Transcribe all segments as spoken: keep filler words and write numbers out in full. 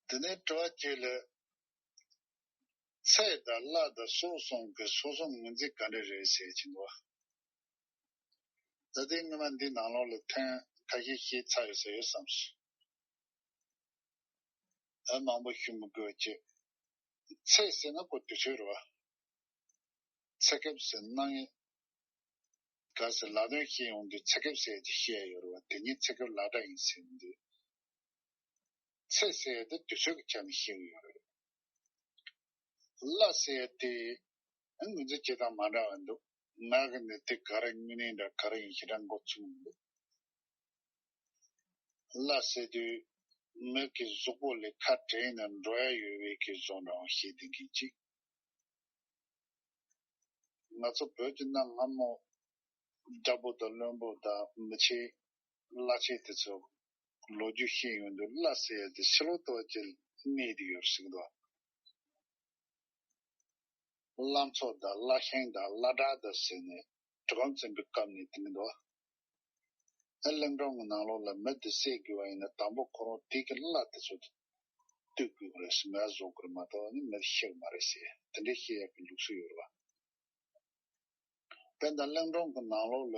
དེ་ནས་དྲི་བ་གཅིག་ལ། ཚེ་དང་བླ་དང་སྲོག་གསུམ་གྱི་སོ་སོ་ངོས་འཛིན་ག་འདྲ་རེད་ཟེར་གྱི་འདུག་ད་ལྟའི་སྔོན་མ་འདི་ནང་ལོགས་ལ་ཐེངས་ཁ་ཤས་བཤད་ཚར་ཡོད་ས་ཡོད་བསམ་སོང་། ཨ་མང་པོ་ཞུ་མི་དགོས་ཀྱི། ཚེ་ཟེར་ན་ཁོ་དུས་ཚོད་རེད་བ། ཚེ་སྐབས་ཟེར་སྣང་ཡས། གལ་སྲིད་ལ་དོན་བཤད་ཡོང་དུས་ཚེ་སྐབས་ཟེར་ཡས་དེ་བཤད་ཡོད་རེད་བ། དེ་ཉིད་ཚེ་སྐབས་ལ་དྭགས་ཡིན་ཟེར་ཡོང་དུས། ཚེ་ཟེར་ཡས་དེ་དུས་ཚོད་ཀྱི་ཆ་ནས་བཤད་ཀྱི་ཡོད་རེད། བླ་ཟེར་ཡས་དེ་ངོས་འཛིན་བྱེད་སྟངས་མ་འདྲ་བ་འདུག་ང་གི་ནི་དེ་ག་རེ་དངོས་གནས་འདྲ་ག་རེ་ཡིན་ཞེ་དྲག་མགོ་ཚོས་མི་འདུག་བླ་ཟེར་དུས་མི་གི་གཟུགས་པོ་ལས་ཁ་བྲལ་ནས་འགྲོ་ཡ་ཡོད་པའི་གི་བཟོ་འདྲ་བ་ཞིག་ལྡན་མཁན་ཅིག་ང་ཚོ་བོད་ཀྱི་གནའ་སྔ་མོ་དྲག་པོ་དང་བློན་པོ་དང་མི་ཆེན་བླ་ཆེན་དེ་ཚོ་ལོ་རྒྱུས་བཤད་ཡོང་དུས་བླ་ཟེར་ཡ་དེ་ཕྱི་ལོགས་དུ་ཅིག་གནས་བསྡད་ཡོད་ཟེར་གི་འདུག་བླ་མཚོ་དང་བླ་ཤིང་དང་བླ་བྲག་དང་ཟེར་ནས་གྲི་གུམ་བཙན་པོའི་སྐབས་ནས་དེ་མི་འདུག་ཨ་གླིང་སྒྲུང་གི་ནང་ལོགས་ལ་མི་དེ་བསད་དགོས་པ་ཡིན་ན་དང་པོ་ཁོ་རང་དེ་གི་བླ་དེ་ཚོ་བཏུལ་དགོས་པ་རེད་ཟེར། མི་ཨ་བཟོ་དགོས་རེད་མ་གཏོགས་ནི་མི་དེ་ཤི་གི་མ་རེད་ཟེར། དེ་འདྲའི་བཤད་ཡག་གི་ལུགས་སྲོལ་ཡོད་རེད་བ། དཔེར་ན་གླིང་སྒྲུང་གི་ནང་ལོགས་ལ་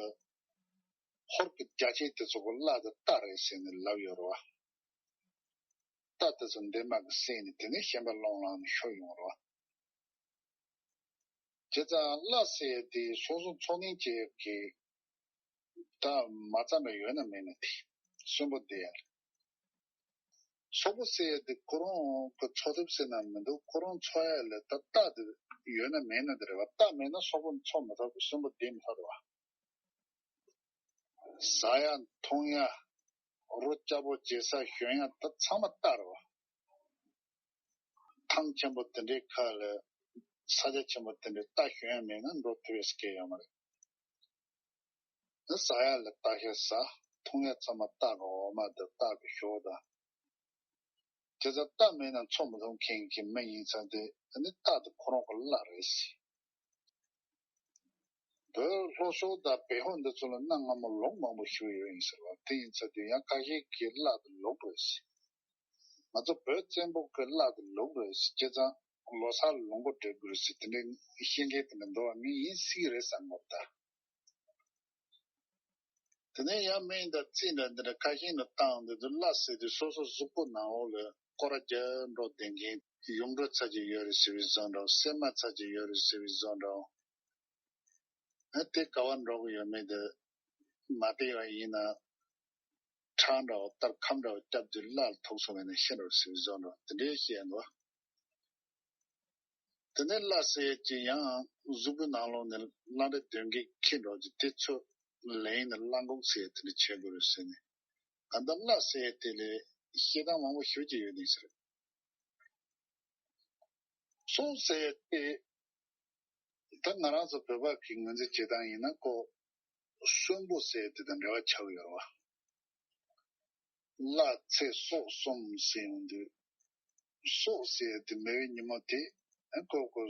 ཧོར་གྱི་རྒྱལ་ཆེན་དེ་ཚོ་གི་བླ་དེ་རྟ་རེད་ཟེར་ནས་ལབ་ཡོད་རེད་བ། རྟ་དེ་ཚོ་འདན་མ་གིས་བསད་ནས་དེ་ནས་ཤན་པ་སློང་ལངས་ནས་ཤོར་ཡོང་རེད་བ། བྱས་ཙང་བླ་ཟེར་ཡས་དེ་སོ་སོ་འཚོ་གནས་བྱེད་ཡག་གི་ད་མ་རྩ་འདྲ་ཡོད་ན་མེད་ན་དེ་གསོན་པོ་བསྡད་ཡ་རེད། སྲོག་པོ་ཟེར་ཡ་དེ་ཁོ་རང་གི་འཚོ་ཐབས་ཟེར་ན་མི་འདུག་ཁོ་རང་འཚོ་ཡ་ལ་ད་རྟ་དེ་ཡོད་ན་མེད་ན་དེ་རེད་བ། རྟ་མེད་ན་སྲོག་པོ་འཚོ་མི་ཐུབ། གསོན་པོ་བསྡད་མི་ཐུབ་རེད་བ། ཟ་ཡ་འཐུང་ཡ། རོ་སྐྱ་པོ་བྱེད་ས་ཞོན་ཡ་ད་ཚང་མ་རྟ་རེད་བ། ཐང་ཆེན་པོ་དེ་འདྲའི་ཁ་ལ་ས་ཆ་ཆེན་པོ་དེ་འདྲའི་རྟ་ཞོན་ཡ་མེད་ན་འགྲོ་ཐུབ་ཡ་སྐད་ཡོད་མ་རེད། ཟ་ཡ་ལ་རྟ་ཤ་ཟ། འཐུང་ཡ་ཚང་མ་རྟ་གི་འོ་མ་དང་རྟ་གི་ཞོ་དང་། དེ་ཚོ་རྟ་མེད་ན་འཚོ་མི་ཐུབ་མཁན་གྱི་མི་ཡིན་ཙང་དེ་ནི་རྟ་དེ་ཁོ་རང་གི་བླ་རེད་ཟེར། བོད་ལྷོ་ཕྱོགས་དང་བལ་ཡུལ་འདི་ཚོ་ལ་གནའ་སྔ་མོ་ལུག་མང་པོ་ཞིག་ཡོད་ཡིན་ཟེར་བ་དེ་ཡིན་ཙང་དེ་ཡང་ཁ་ཤས་ཀྱིས་བླ་དེ་ལུག་རེད་ཟེར། ང་ཚོ་བོད་བཙན་པོ་གི་བླ་དེ་ལུག་རེད་ཟེར། བྱས་ཙང་ལོ་གསར་ལ་ལུག་མགོ་སྦྲེལ་དགོས་རེད་ཟེར། དེ་འདྲའི་བཤད་མཁན་དེ་འདྲ་འདུག་བ། ངས་ཡིན་སྲིད་རེད་བསམ་གི་ད། དེ་ནས་ཡང་སྨན་དང་རྩིས་འདྲ་འདི་འདྲ་ཁ་ཤས་ནས་བཏང་འདི་ཚོ་བླ་ཟེར་དུས་སོ་སོ་གཟུགས་པོ་ནང་ལོགས་ལ་སྐོར་ར་རྒྱག་འགྲོ་བསྡད་མཁན་ཡུངས་འབྲུ་ཚ་གྱང་ཡོད་རེད་ཟེར་བའི་བཟོ་འདྲ། སྲན་མ་ཚ་གྱང་ཡོད་རེད་ཟེར་བའི་བཟོ་འདྲ། ཨ་དེ་ག་བ་འགྲོ་གི་ཡོད་མེད་དེ་མ་བལྟས་པ་ཡིན་ན་ཁྲག་འདྲ་བོ་ལྟར་ཁམས་འདྲ་བོ་བརྒྱབ་དུས་བླ་ལ་ཐུག་སོང་བས་ན་ཤི་འགྲོ་ཟེར་བའི་བཟོ་འདྲ་དེ་འདྲའི་བཤད་འདུག་དེ་ནས་བླ་ཟེར་ཡས་ཀྱི་ཡང་གཟུགས་པོའི་ནང་ལོགས་ནས་བླ་འདྲེ་གདོན་བགེགས་འཁྱེར་འགྲོ་རྒྱུ་དེ་ཚོ་ལན་ནི་བླ་འགུགས་ཟེར་ཡས་དེ་འདྲ་བྱེད་དགོས་རེད་ཟེར་ནས། གང་ལྟར་བླ་ཟེར་ཡས་དེ་ལས་བཤད་སྟངས་མང་པོ་ཞེ་པོ་ཅིག་ཡོད་ནི་ཟེར། སྲོག་ཟེར་ཡས་དེ་ད་ང་རང་ཚོ་བོད་པ་གི་ངོས་འཛིན་བྱེད་སྟངས་ཡིན་ན་ཁོ་གསོན་པོ་ཟེར་ཡས་དེ་དང་འབྲེལ་བ་ཆགས་ཡོད་རེད་བ། བླ་ཚེ་སྲོག་གསུམ་ཟེར་ཡོང་དུས། སྲོག་ཟེར་ཡས་དེ་མེད་པའི་ཉིན་མོ་དེ་ཨ་ཁོ་ཁོ་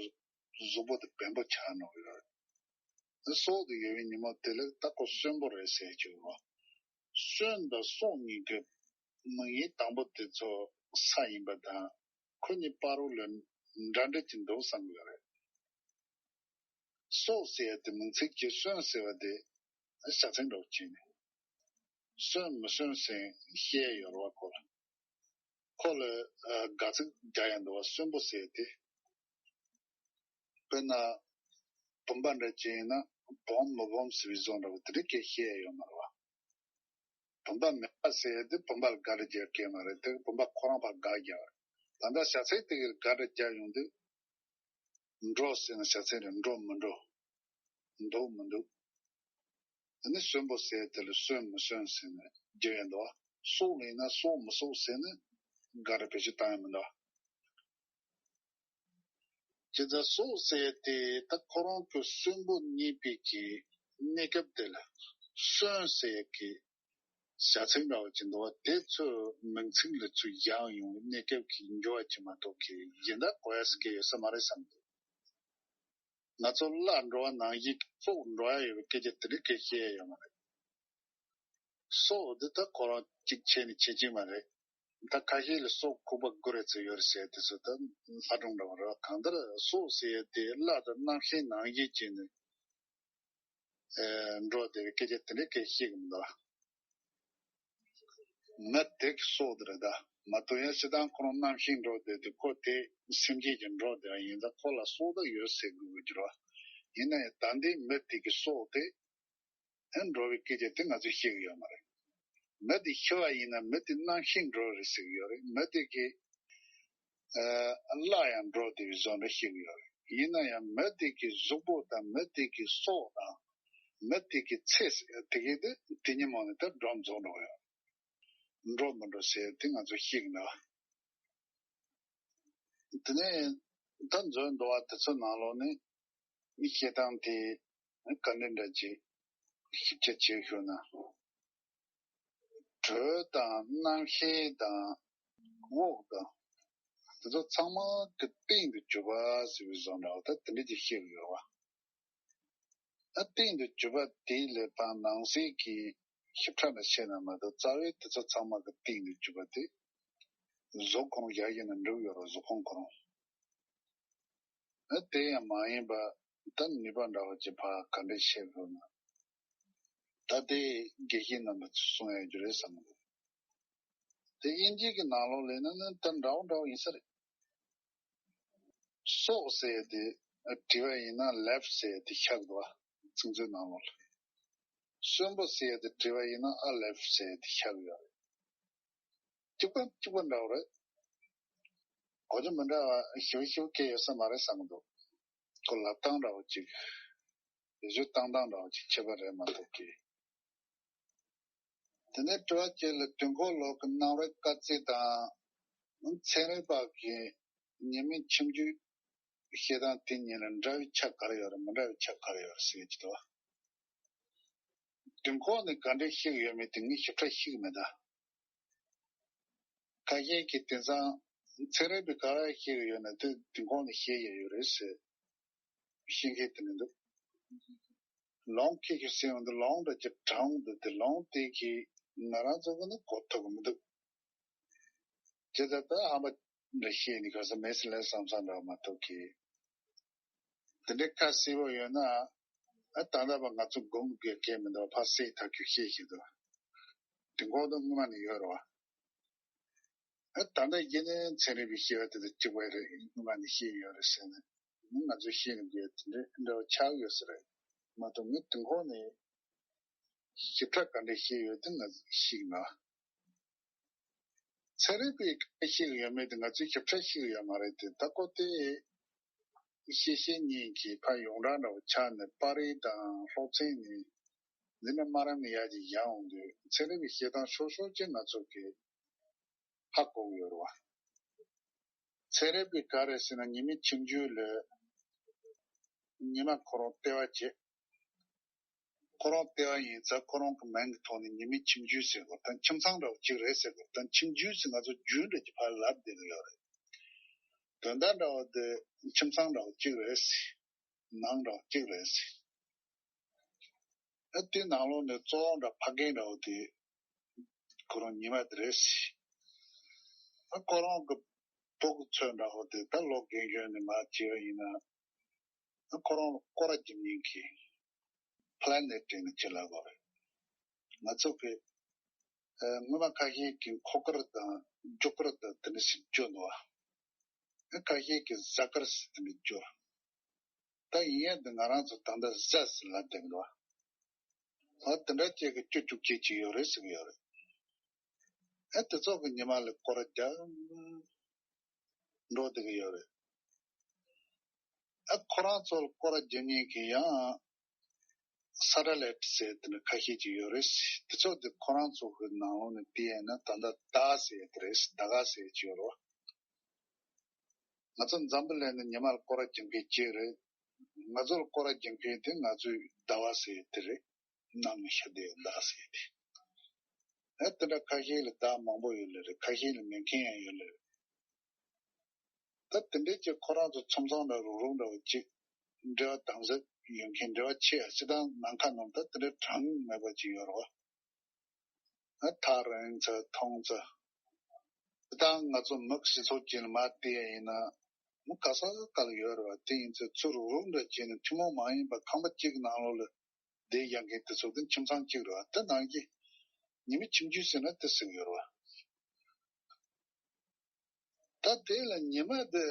གཟུགས་པོ་དེ་བེམ་པོ་ཆགས་ནོ་ཡོད་རེད། སྲོག་དེ་ཡོད་པའི་ཉིན་མོ་དེ་ལ་ད་ཁོ་གསོན་པོ་རེད་ཟེར་གྱི་རེད། གསོན་དང་སྲོག་གཉིས་ཀྱི་མིང་ཡིག་དང་པོ་དེ་ཚོ་ས་ཡིན་པ་དང་ཁོ་གཉིས་བར་རུ་ལ་འདྲ་འདྲ་ཅིག་འདུག་བསམ་གྱི་རེད། སྲོག་ཟེར་ཡ་དེ་མིང་ཚིག་གི་གསོན་ཟེར་བ་དེ་བྱ་ཚིག་འདྲ་བོ་བྱས་ནས་གསོན་མི་གསོན་ཟེར་བཤད་ཡ་ཡོད་རེད་བ། ཁོ་ལ་ཁོ་ལ་ཨ་དགག་ཚིག་རྒྱག་ཡ་འདུག་བ། གསོན་པོ་ཟེར་ཡ་དེ་དཔེར་ན་བུམ་པ་འདྲ་ཅིག་ཡིན་ན་སྦོམ་མི་སྦོམ་ཟེར་བའི་བཟོ་འདྲ་བོ་དེ་འདྲ་སྐད་བཤད་ཡ་ཡོད་མ་རེད་བ། བུམ་པ་མེད་པ་ཟེར་ཡ་དེ་བུམ་པ་ལ་དགག་སྒྲ་རྒྱག་སྐད་མ་རེད། དེ་བུམ་པ་ཁོ་རང་ཕར་དགག་རྒྱག་རེད། ད་ལྟ་བྱ་ཚིག་དེ་གི་དགག་སྒྲ་རྒྱག་ཡོང་དུས། འགྲོ་ཟེར་ན་བྱ་ཚིག་རེད། འགྲོ་མི་འགྲོ། འདུག་མི་འདུག་ཨ་ནི་གསོན་པོ་ཟེར་དེ་ལ་གསོན་མི་གསོན་ཟེར་ནས་རྒྱག་ཡ་འདུག་སྲོག་ལ་ཡིན་ན་སྲོག་མི་སྲོག་ཟེར་ནས་དགག་སྒྲ་བེད་སྤྱོད་བཏང་ཡ་མི་འདུག་བྱས་ཙང་སྲོག་ཟེར་དེ་ད་ཁོ་རང་གི་གསོན་པོ་རྙེད་པའི་གི་གནས་སྐབས་དེ་ལ་གསོན་ཟེར་གི་བྱ་ཚིག་འདྲ་བོ་ཅིག་འདུག་བ། དེ་ཚོ་མིང་ཚིག་ལ་ཚུར་བཞག་ཡོང་བའི་གནས་སྐབས་ཀྱི་འགྱུར་བ་ཅིག་མ་གཏོགས་ཀྱི་གཞན་དག་གོ་ཡ་སྐད་ཡོད་ས་མ་རེད་བསམ་འདུག་ང་ཚོ་བླ་འགྲོ་བ་ནང་བཞིན་སྲོག་འགྲོ་ཡ་ཡོད་པའི་སྐད་ཆ་དེ་འདྲའི་སྐད་བཤད་ཡ་ཡོད་མ་རེད། སྲོག་འདི་ད་ཁོ་རང་གཅིག་བྱས་ནས་བྱེད་ཀྱི་མ་རེད། ད་ཁ་ཤས་ལ་སྲོག་ཁུག་པ་དགུ་རེ་ཙམ་ཡོད་རེད་ཟེར་དེ་ཚོ་ད་ལྷ་སྒྲུང་འདྲ་བོ་རེད་བ། གང་ལྟར་སྲོག་ཟེར་ཡ་དེ་བླ་དང་རྣམ་ཤེས་ནང་བཞིན་བྱས་ནས་ཨེ་འགྲོ་བསྡད་པའི་སྐད་ཆ་དེ་འདྲའི་སྐད་བཤད་གི་མི་འདུག་མི་དེ་གི་སྲོག་དེ་རེད་ད། མ་གཏོགས་ཡང་སྤྱིར་བཏང་ཁོ་རང་རྣམ་ཤེས་འགྲོ་བསྡད་དེ་ཁོ་དེ་སེམས་ཅན་གྱི་འགྲོ་བསྡད་པ་ཡིན་ཙང་ཁོ་ལ་སྲོག་ད་ཡོད་ཟེར་དགོས་ཀྱི་རེད་བ། ཡིན་ན་ཡང་ད་ལྟའི་མི་དེ་གི་སྲོག་དེ་ཨེ་འགྲོ་བའི་སྐད་ཆ་དེ་ང་ཚོས་བཤད་གི་ཡོད་མ་རེད། མི་དེ་ཤི་བ་ཡིན་ན་མི་དེ་རྣམ་ཤེས་འགྲོ་རེད་ཟེར་གི་ཡོད་རེད། མི་དེ་གི་ཨ་བླ་ཡང་འགྲོ་བསྡད་པའི་བཟོ་འདྲ་བཤད་གི་ཡོད་རེད། ཡིན་ན་ཡང་མི་དེ་གི་གཟུགས་པོ་དང་མི་དེ་གི་སྲོག་དང་མི་དེ་གི་ཚེ་ཟེར་དེ་གི་དེ་དེ་ཉིན་མོ་ནས་ད་སྒྲོལ་རྫོགས་འགྲོ་གི་ཡོད། འགྲོ་མི་འགྲོ་ཟེར་དེ་ང་ཚོས་བཤད་གི་འདུག་དེ་ནས་ད་མཛོད་འདུལ་བ་དེ་ཚོ་ནང་ལོགས་ནས་མི་བཤད་སྟངས་དེ་ག་འདྲ་འདྲ་ཅིག་ཞིབ་ཆ་བྱས་ཞུ་ན། དྲོད་དང་རྣམ་ཤེས་དང་དབུགས་དང་དེ་ཚོ་ཚང་མ་གི་སྟེང་དུ་གྱུར་པ་ཟེར་བའི་བཟོ་འདྲ་བ་ད་དེ་འདྲ་ཅིག་བཤད་ཀྱི་ཡོད་བ། ཨ་སྟེང་དུ་གྱུར་པ་དེའི་ལས་ཕར་ནང་གསེས་ཀྱི་ཞིབ་ཕྲ་ལ་བཤད་ན་མ་གཏོགས་རྩ་བའི་དེ་ཚོ་ཚང་མ་གི་སྟེང་དུ་གྱུར་པ་དེ་གཟུགས་ཁོ་རང་ཡར་བཞེངས་ན་འགྲིག་ཡོད་རེད། གཟུགས་ཁོང་ཁོ་རང་ཨ་དེ་ཡང་མ་ཡིན་པ་ད་ནུས་པ་འདྲ་བ་ཅིག་ཕར་ག་འདྲ་བཤད་དགོས་ན། ད་དེ་དགེ་བཤེས་རྣམ་པ་ཚོས་གསུང་ཡ་རྒྱུ་རེད་བསམ་གི་འདུག་དེ་དབྱིན་ཇི་གི་ནང་ལོགས་ལ་ཡིན་ན་ནི་ད་འདྲ་བོ་འདྲ་བོ་ཡིན་ས་རེད། སྲོག་ཟེར་ཡ་དེ་བྲིས་པ་ཡིན་ན་left ཟེར་ཡ་དེ་ཤར་གི་འདུག་བ། ཚིག་མཛོད་ནང་ལོགས་ལ། གསོན་པོ་ཟེར་ཡ་དེ་བྲིས་པ་ཡིན་ན་ཨ་left ཟེར་ཡ་དེ་ཤར་གི་ཡོད་རེད། གཅིག་པ་གཅིག་པ་འདྲ་བོ་རེད། གོ་རྒྱུ་མི་འདྲ་བ་ཞེ་པོ་ཞེ་པོ་སྐད་ཡོད་ས་མ་རེད་བསམ་གི་འདུག་ཁོ་ལབ་སྟངས་འདྲ་བོ་ཅིག་ཡིག་སྒྱུར་བཏང་སྟངས་འདྲ་བོ་ཅིག་ཁྱད་པར་རེད་མ་གཏོགས་ཀི། དེ་ནས་དྲི་བ་གཅིག་ལ་དུས་འཁོར་ལོ་གི་གནམ་རི་དཀར་རྩི་དང་ཚན་རིག་པ་གི་ཉི་མའི་འཆིང་རྒྱུའི་བཤད་སྟངས་དེ་གཉིས་ལ་འདྲ་བའི་ཆ་ག་རེ་ཡོད་རེད། མི་འདྲ་བའི་ཆ་ག་རེ་ཡོད་རེད་ཟེར་གྱི་འདུག་དུས་འཁོར་ནི་ག་འདྲས་བཤད་ཀྱི་ཡོད་མེད་དེ་ངས་ཞིབ་ཕྲ་ཤེས་ཀྱི་མེད་ད། ཁ་ཤས་ཀྱིས་དེང་སང་ཚན་རིག་པས་ག་རེ་བཤད་ཀྱི་ཡོད་ན་དེ་དུས་འཁོར་ནས་བཤད་ཀྱི་ཡོད་རེད་ཟེར། བཤད་མཁན་དེ་མི་འདུག་ལུང་ཁྱེད་ཀྱིས་ཟེར་ཡོང་དུས་ལུང་འདྲ་ཅིག་དྲངས་འདུག་དེ་ལུང་དེ་གིས་ང་རང་ཚོ་གི་ནི་གོ་ཐུབ་ཀྱི་མི་འདུག་ཇི་ལྟར་ད་ཧམ་པ་འདྲ་བཤད་ནས་ག་ས་མེད་ཟེར་ལས་བསམ་བསམ་འདྲ་མ་གཏོགས་ཀྱི། དེ་འདྲའི་ཁ་གསལ་པོ་ཡོད་ན་ཨ་ད་ལྟ་བ་ང་ཚོ་སྒོམ་དགོས་གལ་མི་འདུག་ཕར་གསལ་ཐག་ཆོད་བཤད་ཤེས་འདུག་དུས་འཁོར་དུ་སྔོན་མ་ནས་ཡོད་རེད་བ། ཨ་ད་ལྟ་ཡིན་ནའི་ཚན་རིག་པའི་བཤད་པ་དེ་དང་གཅིག་པ་རེད། སྔོན་མ་ནས་བཤད་ཡོད་རེད་ཟེར་ནས་ང་ཚོས་བཤད་ནས་དགོས་དེ་འདྲའི་འདྲ་བ་ཆགས་ཡོད་ས་རེད་མ་གཏོགས་ངས་དུས་འཁོར་ནས་ཞིབ་ཕྲ་ག་འདྲ་བཤད་ཡོད་དེ་ང་ཚོས་ཤེས་ཀྱི་མེད། ཚན་རིག་པས་ག་རེ་བཤད་ཀྱི་ཡོད་མེད་དེ་ང་ཚོས་ཞིབ་ཕྲ་ཤེས་ཀྱི་ཡོད་མ་རེད་དེ། ད་ཁོ་དེ་ཤེས་བྱེད་གཉིས་ཀྱི་ཕར་ཡོངས་གྲགས་འདྲ་བོ་ཆགས་ནས་པར་རིས་དང་སློབ་ཚན་ནས་འདི་ནས་མ་རམ་ནས་ཡར་ཅིག་ཡར་འོང་དུས་ཚན་རིག་པའི་བཤད་སྟངས་ཤོར་ཤོར་ཅིག་ང་ཚོ་གིས་ཧ་གོ་གི་ཡོད་རེད་བ། ཚན་རིག་པས་ག་རེ་ཟེར་ན་ཉི་མའི་འཆིང་རྒྱུ་ལས་ཉི་མ་ཁོ་རང་ལྟེ་བ་བྱེད། ཁོ་རང་ལྟེ་བ་ཡིན་ཙང་ཁོ་རང་གི་མིང་གི་ཐོག་ནས་ཉི་མའི་འཆིང་རྒྱུ་ཟེར་དགོས་དང་ཁྱིམ་ཚང་འདྲ་བོ་གཅིག་རེད་ཟེར་དགོས་དང་འཆིང་རྒྱུ་ཟེར་ང་ཚོ་རྒྱུན་འདྲ་གྱི་ཕར་ལབ་བསྡད་ཀྱི་ཡོད་རེད། དོན་དག་འདྲ་བོ་དེ་ཁྱིམ་ཚང་འདྲ་བོ་གཅིག་རེད་ཟེར། ནང་འདྲ་བོ་གཅིག་རེད་ཟེར། ཨ་དེ་ནང་ལོགས་ནས་གཙོ་བོ་འདྲ་ཕ་རྒན་འདྲ་བོ་དེ་ཁོ་རང་ཉི་མ་དེ་རེད་ཟེར། ཨ་ཁོ་རང་གི་ཕྲུ་གུ་ཚོ་འདྲ་བོ་དེ་ད་ལོ་རྒན་གཞོན་ནས་མར་བྱས་པ་ཡིན་ན། ཁོ་རང་ལ་སྐོར་ར་རྒྱབ་མཁན་གྱི་planet དེ་ནི་ཅི་ལབ་དགོས་རེད། ང་ཚོ་གི་ཨ་སྔོན་མ་ཁ་ཤས་ཀྱིས་འཁོར་སྐར་དང་རྒྱུ་སྐར་དང་དེ་འདྲ་ཞིག་བརྗོད་འདུག་བ། ཨ་ཁ་ཤས་ཀྱིས་གཟའ་སྐར་ཟེར་དེ་འདྲ་བརྗོད། ད་ཡིན་ཡང་འདི་ང་རང་ཚོ་ད་ལྟ་གཟའ་ཟེར་ལབ་བསྡད་འདུག་བ། ད་དེ་འདྲ་བྱས་ཀྱི་བཅུ་བཅུ་གཅིག་ཅིག་ཡོད་རེད་ཟེར་གྱི་ཡོད་རེད། ཨ་དེ་ཚོ་གི་ཉི་མ་ལ་སྐོར་ར་རྒྱག་འགྲོ་བསྡད་ཀྱི་ཡོད་རེད། ཨ་ཁོ་རང་ཚོ་ལ་སྐོར་ར་རྒྱག་མཁན་གྱི་ཡང་སེ་ཊི་ལའིཊ་ཟེར་དེ་འདྲ་ཁ་ཤས་ཅིག་ཡོད་རེད། དེ་ཚོ་དེ་ཁོ་རང་ཚོ་གི་ནང་ལོགས་ནས་བལྟས་ན་ད་ལྟ་ཟླ་ཟེར་དེ་རེད། ཟླ་ག་ཟེར་ཅིག་ཡོད་རེད། ང་ཚོ་འཛམ་བུ་གླིང་ནས་ཉི་མ་ལ་སྐོར་ར་རྒྱག་མཁན་གཅིག་རེད། ང་ཚོ་ལ་སྐོར་ར་རྒྱག་མཁན་དེ་ང་ཚོའི་ཟླ་བ་ཟེར་དེ་རེད། གནམ་ནས་ཤར་བསྡད་ཟླ་ཟེར་དེ། ཨ་དེ་འདྲ་ཁ་ཤས་ལ་ཟླ་མང་པོ་ཡོད་ལེ་རེད། ཁ་ཤས་ལ་མེད་མཁན་ཡང་ཡོད་ལེ་རེད། ད་དེ་འདྲའི་ཅིག་ཁོ་རང་ཚོ་མཚམས་མཚམས་ལ་རུག་རུག་འདྲ་བོ་ཅིག་འབྲེལ་བ་དམ་ཟབ་ཡོད་མཁན་འབྲེལ་བ་ཆེ་ཡ་སྤྱིར་བཏང་ནམ་མཁའ་ནང་ད་དེ་འདྲའི་གྲངས་མེད་པ་ཅིག་ཡོད་རེད་བ། ཨ་ཐག་རིང་ཚ་ཐུང་ཚ། ད་ང་ཚོ་མི་སྤྱི་ཚོགས་ཅན་ལ་མར་བལྟས་ཡིན་ན་མི་ག་ས་ག་ལ་ཡོད་རེད་བ། དེ་ཡིན་ཚེ་ཚུར་རུག་རུག་འདྲ་བྱས་ནས་ཐུན་མོང་མ་ཡིན་པ་ཁང་པ་གཅིག་གི་ནང་ལོགས་ལ་བསྡད་ཡག་མཁན་དེ་ཚོ་དེ་ཁྱིམ་ཚང་གཅིག་རེད་བ། དེ་ནང་གི་ཉི་མའི་ཁྱིམ་རྒྱུད་ཟེར་ན་དེ་ཟེར་གི་ཡོད་རེད་བ། ད་དེ་ལ་ཉི་མ་དེ་